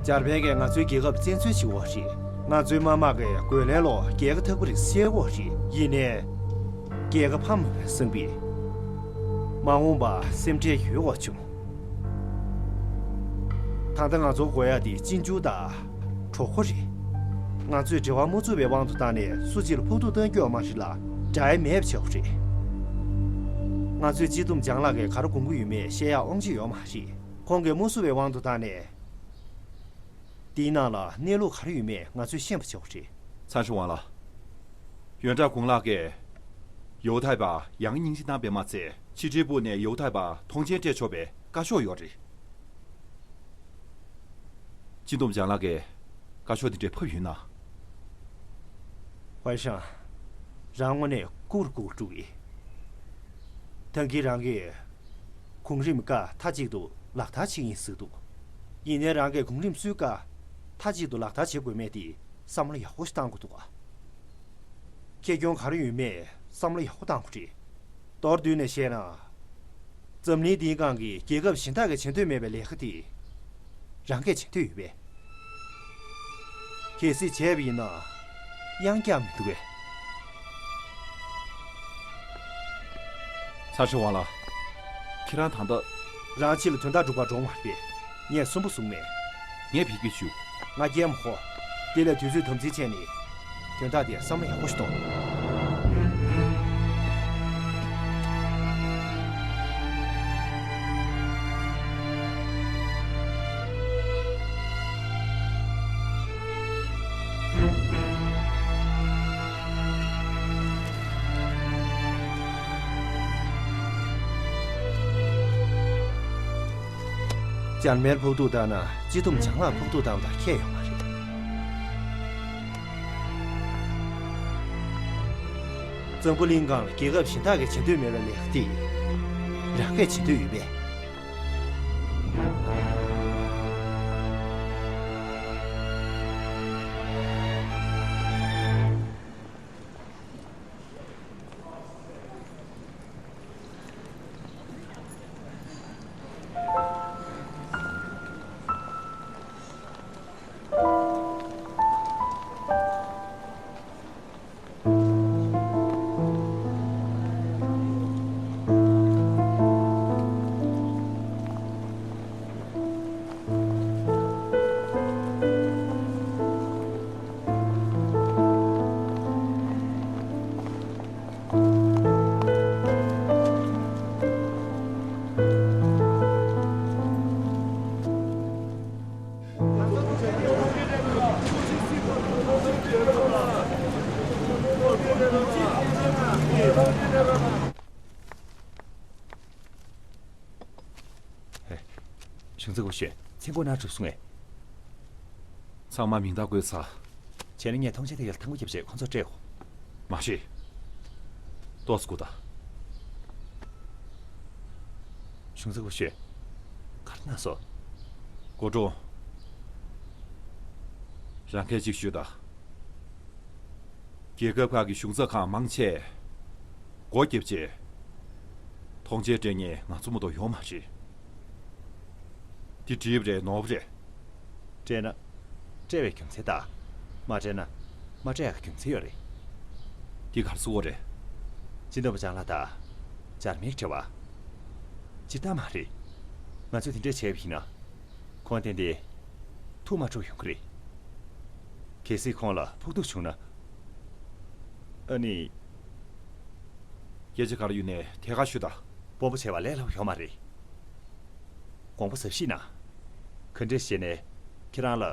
འཇར་པན་གྱིས་ང་ཚོའི་རྒྱལ་ཁབ་བཙན་འཛུལ་བྱེད་ཀྱི་ཡོད་རེད། ང་ཚོའི་དམག་དམངས་ཀྱིས་རྒོལ་ལན་ལ་རྒྱལ་ཁ་ཐོབ་ཀྱི་རེད་ཟེར་གྱི་ཡོད་རེད། ཡིན་ནའི། རྒྱལ་ཁ་ཕམ་མེད་པའི་བསམ་པས། མ་འོངས་པ་སེམས་ཁྲལ་ཡོད་དགོས་བྱུང་། ད་ལྟ་ང་ཚོར་དགོས་ཡ་དེ་གཅིག་མཇུག་དང་གྲོགས་པོ་རེད། ང་ཚོས་འབྲེལ་བ་མ་བཙུགས་པའི་དབང་དུ་བཏང་ནས་སུ་གཅིག་ལ་ཕོག་ཐུག་གཏང་རྒྱུ་ཡོད་མ་རེད་ལ། དགྲ་ཡ་མེད་པ་བྱེད་དགོས་རེད། ང་ཚོས་སྤྱི་བསྡོམས་ལྗང་ལག་གིས་ག་རེ་དགོངས་ཀྱི་ཡོད་མེད་བཤད་ཡ་དབང་ཆ་ཡོད་མ་རེད། ཁོང་གིས་མ་བཟོས་པའི་དབང་དུ་བཏང་ནས། དེའི་ནང་ལ་གནས་ལུགས་ག་རེ་ཡོད་མེད་ང་ཚོས་ཤེས་པ་བྱེད་དགོས་རེད། ཚར་ཤོག་ཝང་ལགས། ཡོན་ཀྲང་གུང་ལགས་ཀྱིས། ཡོ་ཐའི་པ་ཡང་སྙིང་རྗེ་གནང་བས་མ་ཚད་ཕྱི་འབྲེལ་པུའུ་ནས་ཡོ་ཐའི་པ་ཐོངས་མཆན་སྤྲད་ཆོག་པའི་བཀའ་ཤོག་ཡོད་རེད། སྤྱི་བསྡོམས་ལྗང་ལག་གིས་བཀའ་ཤོག་འདི་འདྲ་ཕབ་ཡོད་ན། ཝའེ་ཧྲང་། རང་དངོས་གནས་ལྐུགས་རུ་ལྐུགས་འགྲོ་གི། ཐང་གིས་རང་གིས་གོང་རིམ་བཀའ་མཐའ་གཅིག་ཏུ་ལག་བསྟར་བྱེད་ཀྱི་ཡིན་ཟེར་འདུག་ཡིན་ནའི་རང་གིས་གོང་རིམ་སུའི་བཀའ་མཐའ་གཅིག་ཏུ་ལག་བསྟར་བྱེད་དགོས་མེད་དེ་བསམ་བློ་ཡག་པོ་ཞིག་བཏང་དགོས་འདུག་ག་ཁེ་གྱོང་ག་རེ་ཡོད་མེད་བསམ་བློ་ཡག་པོ་བཏང་དགོས་རེད། མདོར་བསྡུས་ནས་བཤད་ན། འཛམ་གླིང་འདིའི་སྒང་གི་རྒྱལ་ཁབ་གཞན་དག་གིས་བྱེད་འདོད་མེད་པའི་ལས་ཀ་དེ། རང་གིས་བྱེད་འདོད་ཡོད་པས། གལ་སྲིད་བྱས་པ་ཡིན་ན། གཡང་འཁྱག་མི་འདུག་གས། ཚར་ཤོག་ཝང་ལགས། ཁྱེད་རང་ད་ལྟ། རང་ཕྱི་ལ་དོན་དག་སྒྲུབ་པར་འགྲོ་མ་རེད་པས། ངས་གསོན་པོ་བཟུང་མེད། ངས་ཕེབས་ཀྱི་བཞུགས། ང་རྒྱལ་མ་ཁོ། དེ་ལས་དུས་ཚོད་དམ་འཛིན་བྱས་ནས། དོན་དག་དེ་བསམ་བློ་ཡག་པོ་ཞིག་གཏོང་། འཇར་མན་ཕོག་ཐུག་བཏང་ན་སྤྱི་བསྡོམས་ལྗང་ལག་ཕོག་ཐུག་བཏང་བ་དང་ཁྱད་ཡོད་མ་རེད། འཛམ་བུ་གླིང་སྒང་ལ་རྒྱལ་ཁབ་གཞན་དག་གིས་བྱེད་འདོད་མེད་པའི་ལས་ཀ་དེ་རང་གིས་བྱེད་འདོད་ཡོད་པས། གཞུང་ཚབ་སྐུ་ཞབས། མཚན་གོ་ན་གྲུབ་སོང་ངས། ཚང་མ་མིང་རྟགས་བཀོད་ཚར། བྱས་ན་ངས་ཐོངས་མཆན་དེ་གར་ཐང་པོ་བརྒྱབ་བྱས་ཁོང་ཚོར་སྤྲད་འོ། མ་རེད། ཏོག་ཙམ་སྒུག་དང་། གཞུང་ཚབ་སྐུ་ཞབས། ལགས་སོ། སྒོ་འགྲོ། རང་སྐད་ཅིག་ཞུས་དང་། རྒྱལ་ཁབ་ཁག་གི་གཞུང་ཚབ་ཁང་མང་ཆེ་སྒོ་བརྒྱབ་རྗེས། ཐོངས་མཆན་སྤྲད་མཁན་ང་ཚོ་མ་གཏོགས་ཡོད་མ་རེད། འདི་འགྲིག་པ་རེད། ནོར་བ་རེད། སྤྲད་ན་སྤྲད་པའི་རྒྱུ་མཚན་དང་། མ་སྤྲད་ན་མ་སྤྲད་ཡག་གི་རྒྱུ་མཚན་ཡོད་རེད། འདི་ག་རེ་ཟེར་དགོས་རེད། སྤྱི་ནོར་བུ་ལྕང་ལགས་དང་འཇར་མན་གྱི་འབྲེལ་བ། སྤྱིར་བཏང་མ་རེད། ང་ཚོས་དེ་འདྲས་བྱས་པ་ཡིན་ན། ཁོང་ཏན་ཏན་ཐུགས་མ་འཁྲུགས་ཡོང་གི་རེད། གལ་སྲིད་ཁོང་ལ་ཕོག་ཐུག་བྱུང་ན། ཨ་ནི། སྐད་ཆ་ག་རེ་ཡོད་ནའི་ཐད་ཀར་ཞུ་དང་། དཔོན་པོ་བྱས་པ་ལས་སླ་པོ་ཡོད་མ་རེད། དགོངས་པ་ཟབ་བཞེས་གནང་། ག་འདྲས་བྱས་ནས་ཁྱེད་རང་ལ་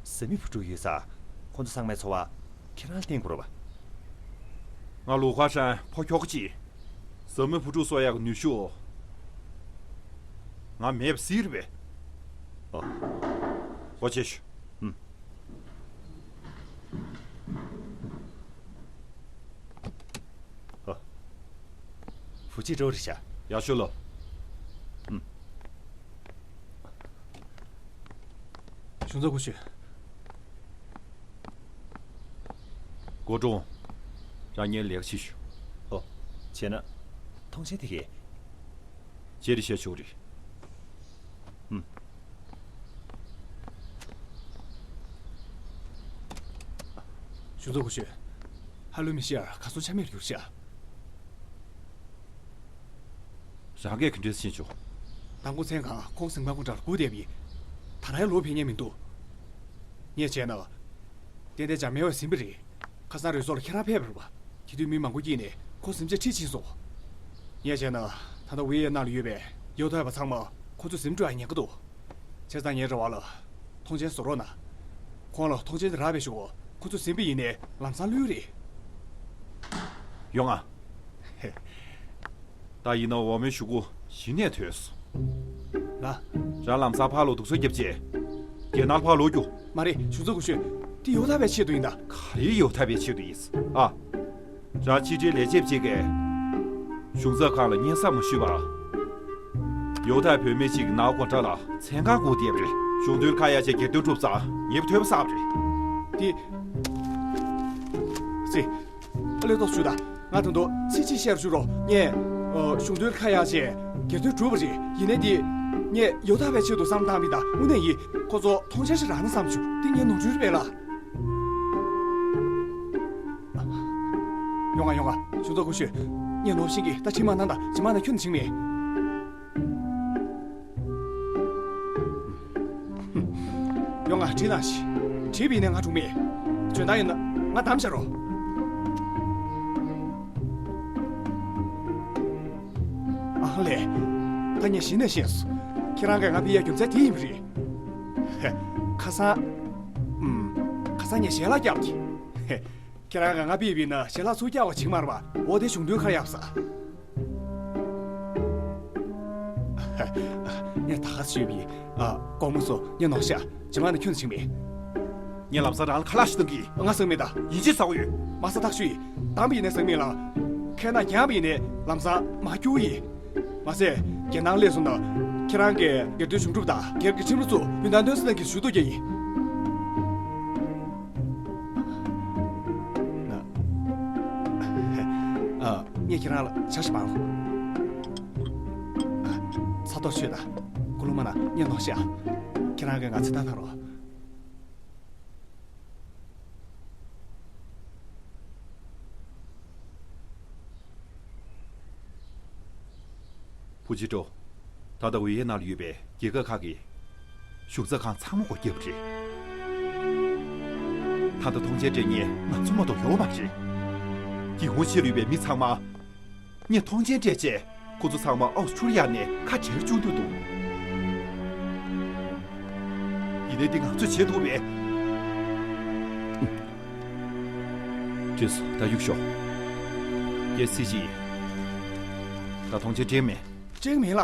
བཟའ་མི་བུ་ཕྲུག་ཡོད་ཙང་ཁོང་ཚོ་ཚང་མའི་འཚོ་བ་ཁྱེད་རང་ལ་བརྟེན་དགོས་རེད་པ། ང་ལུའུ་ཁ་ཧྲན་ཕོ་ཁྱོ་ག་ཅིག་བཟའ་མི་བུ་ཕྲུག་གསོ་ཡག་གི་ནུས་ཤུགས་ང་མེད་པ་ཟིག་རེད་པས། ཨོ། ཨོ་ཆེ་ཤོས། ཨུམ། ཨོ། ཧྥུ་ཅི་ཀྲོའུ་རེད་ཤག་ཡག་ཤོས་ལོ། ཨུམ། གཞུང་ཚབ་སྐུ་ཞབས། སྒོ་འགྲོ། རང་ཉིད་ལས་ཀ་བྱེད་ཤོག་ཨོ། བྱས་ན། ཐོངས་མཆན་དེ་གས། རྗེས་ལ་བཤད་ཆོག་རེད། ཨུམ། གཞུང་ཚབ་སྐུ་ཞབས། ཧ་ལུ་མི་ཤེར་གར་སོང་ཆ་མེད་གྱུར་ཤག་རང་གིས་ག་འདྲས་ཤེས་བྱུང་། དང་པོ་མཚན་གང་ཁོང་གཟིམ་ཁང་ཁོང་འདྲ་སྒུག་བསྡད་པ་ཡིན། ད་རེས་ལོག་ཕེབས་མཁན་མི་འདུག་ངས་བྱས་ན། ཏན་ཏན་འཇར་མན་བས་ཟིན་པ་རེད། ཁ་སང་རུ་ཚོགས་ལ་ཁྱེད་རང་ཕེབས་པ་རེད་པ། དེ་དུས་མི་མང་པོ་དཀྱིལ་ནས་ཁོང་གཟིམ་ཆས་ཁྲིད་ཕྱིན་སོང་། ངས་བྱས་ན། ད་ལྟ་ཝེ་ཡན་ནང་ལ་ཡོད་པའི་ཡོ་ཐ་པ་ཚང་མ་ཁོང་ཚོ་གཟིམ་འགྲོ་ཡག་ཉེན་ཁ་འདུག་བྱས་ཙང་ངའི་རེ་བ་ལ། ཐོངས་མཆན་བཟོ་རོགས་གནང་། ཁོང་ལ་ཐོངས་མཆན་དེ་རག་པའི་གཞུག་ཁོ་ཚོ་ཟིན་པ་ཡིན་ནའི་ལམ་སང་ལུས་རེད། ཡོང་ང་། ད་ཡིན་ན་འོག་མའི་གཞུག་གུ་གཞི་ནས་ཐོན་སོང་། ང་། རང་ལམ་སང་ཕར་ལོག་སྡུག་ས་རྒྱབ་རྗེས། རྒྱལ་ནང་ལ་ཕར་ལོག་རྒྱུ། མ་རེད། གཞུང་ཚབ་སྐུ་ཞབས། འདི་ཡོ་ཐ་པའི་ཆེད་དུ་ཡིན་ད། ག་རེ་ཡོ་ཐ་པའི་ཆེད་དུ་ཡིན། ཨ། རང་ཕྱི་འབྲེལ་ལས་བྱེད་ཅིག་གིས་གཞུང་ཚབ་ཁང་ལ་སྙན་སེང་མ་ཞུས་པར། ཡོ་ཐ་བུད་མེད་ཅིག་གི་ནང་སྒོ་འགྲམ་ལ་མཚན་གང་སྒུག་བསྡད་པ་རེད། གཞུང་དོན་ཁ་ཡ་ཆེ་སྒེར་དོན་གྲུབ་ཙང་ཉེ་པོ་ཐོས་པ་བསགས་པ་རེད། དེ། སེ། ཨ་ལས་ཏོག་ཞུ་ད། ང་ད་དུང་ཚིག་གཅིག་བཤད་རུ་ཞུ་རོགས། ངས། ཨ། གཞུང་དོན་ཁ་ཡ་ཆེ་སྒེར་དོན་གྲུབ་པ་རེད། ཡིན་ནའི་དེ། ངས་ཡོ་ཐ་བའི་ཆེད་དུ་བསམ་བཏང་མི་ད་དངོས་གནས་ཡིན། ཁོ་ཚོ་ཐོངས་མཆན་ཞིག་རག་ན་བསམ་བྱུང་། དེ་ངའི་ནོར་འཁྲུལ་རེད་པས་ལ། ཡོང་ང་ཡོང་ང་། གཞུང་ཚབ་སྐུ་ཞབས། ངས་ནོར་ཤིང་གི་ད་ཁྲིད་མ་གནང་ད། ཇི་མ་ན་ཁྱོན་ནས་ཕྱིན་མེད། ཡོང་ང་ཁྲིད་གནང་ཞིག་ཁྲིད་པ་ཡིན་ནའི་ང་གྲོངས་མེད། འཇོན་ཐང་ཡོད་ན་ང་གདམ་བྱ་རོགས། ཨ་ལས། ད་ངས་གཞི་ནས་ཤེས་སོང་། ཁྱེད་རང་གིས་ང་ཕུད་ཡག་རྒྱུ་མཚན་དེ་ཡིན་པ་རེད། ཧེ། ཁ་སང་། ཨུམ། ཁ་སང་ངས་ཞལ་ལག་བརྒྱབ་ཀྱི། ཧེ། ཁྱེད་རང་གིས་ང་ཕུད་པ་ཡིན་ན་ཞལ་ལག་ཚུར་བརྒྱབ་པ་ཅིག་མ་རེད་པ། འོ་དེ་གཞུང་དོན་ཁ་ཡ་ཆེ་ས། ངས་ད་ག་ཞུས་པ་ཡིན། ཨ། དགོངས་པ་མ་ཚོམ། ངས་ནོར་ཤག་ཇི་མ་ན་ཁྱོན་ནས་ཕྱིན་མེད། ངས་ལམ་སང་རང་ལ་ཁ་ལག་ཞིག་བཏང་གི། ང་ཟེར་མེད་ད། ཡིན་གཅིག་ཟེར་གྱི་ཡོད། མ་ཟེར་ཐག་ཆོད་ཡིན། བཏང་པ་ཡིན་ནའི་ཟེར་མེད་ལ། ཁས་ན་འགྱངས་པ་ཡིན་ནའི་ལམ་སང་མར་རྒྱུག་ཡིན། མ་ཟད། རྒྱལ་ནང་སླེབས་སོང་ན། ཁྱེད་རང་གིས་སྒེར་དོན་གཞུང་སྒྲུབ་དང་སྒེར་གྱི་ཁྲིམས་ལུགས་ཚོ་ཡོན་ཏན་སྟོན་ས་ནང་གི་ཞུ་གཏུག་རྒྱག་ཡིན། ཨ། ངས་ཁྱེད་རང་ལ་ཆ་ཞིག་པང་། ཨ། ཚ་ཐོག་ཆོད་ད། ཀུ་ལུ་མ་ན་ངས་ནོར་ཤག་ཁྱེད་རང་གིས་ང་ཚེ་ཐར་གནང་རོགས། ཕུ་ཅི་ཀྲོ། ད་ལྟ་ཝེ་ཡེ་ནང་ལ་ཡོད་པའི་རྒྱལ་ཁབ་ཁག་གི་གཞུང་ཚབ་ཁང་ཚང་མ་སྒོ་བརྒྱབ་པ་རེད། ད་ལྟ་ཐོངས་མཆན་སྤྲད་མཁན་ང་ཚོ་མ་གཏོགས་ཡོད་མ་རེད། ཀྱི་ཧུང་ཆེ་ལུས་པའི་མི་ཚང་མ། ངས་ཐོངས་མཆན་སྤྲད་རྗེས་ཁོ་ཚོ་ཚང་མ་ཨའུ་སི་ཁྲུ་ལི་ཡ་ནས་ཁ་བྲལ་བཅུག་རྒྱུ་འདུག་ཡིན་ནའི་འདི་ང་ཚོས་བྱེད་ཐུབ་པས། བྲིས་སོ། ད་གཡུག་ཤོག་ཀྱེ་སི་ཅི། ད་ཐོངས་མཆན་སྤྲད་མེད། སྤྲད་མེད་ལ།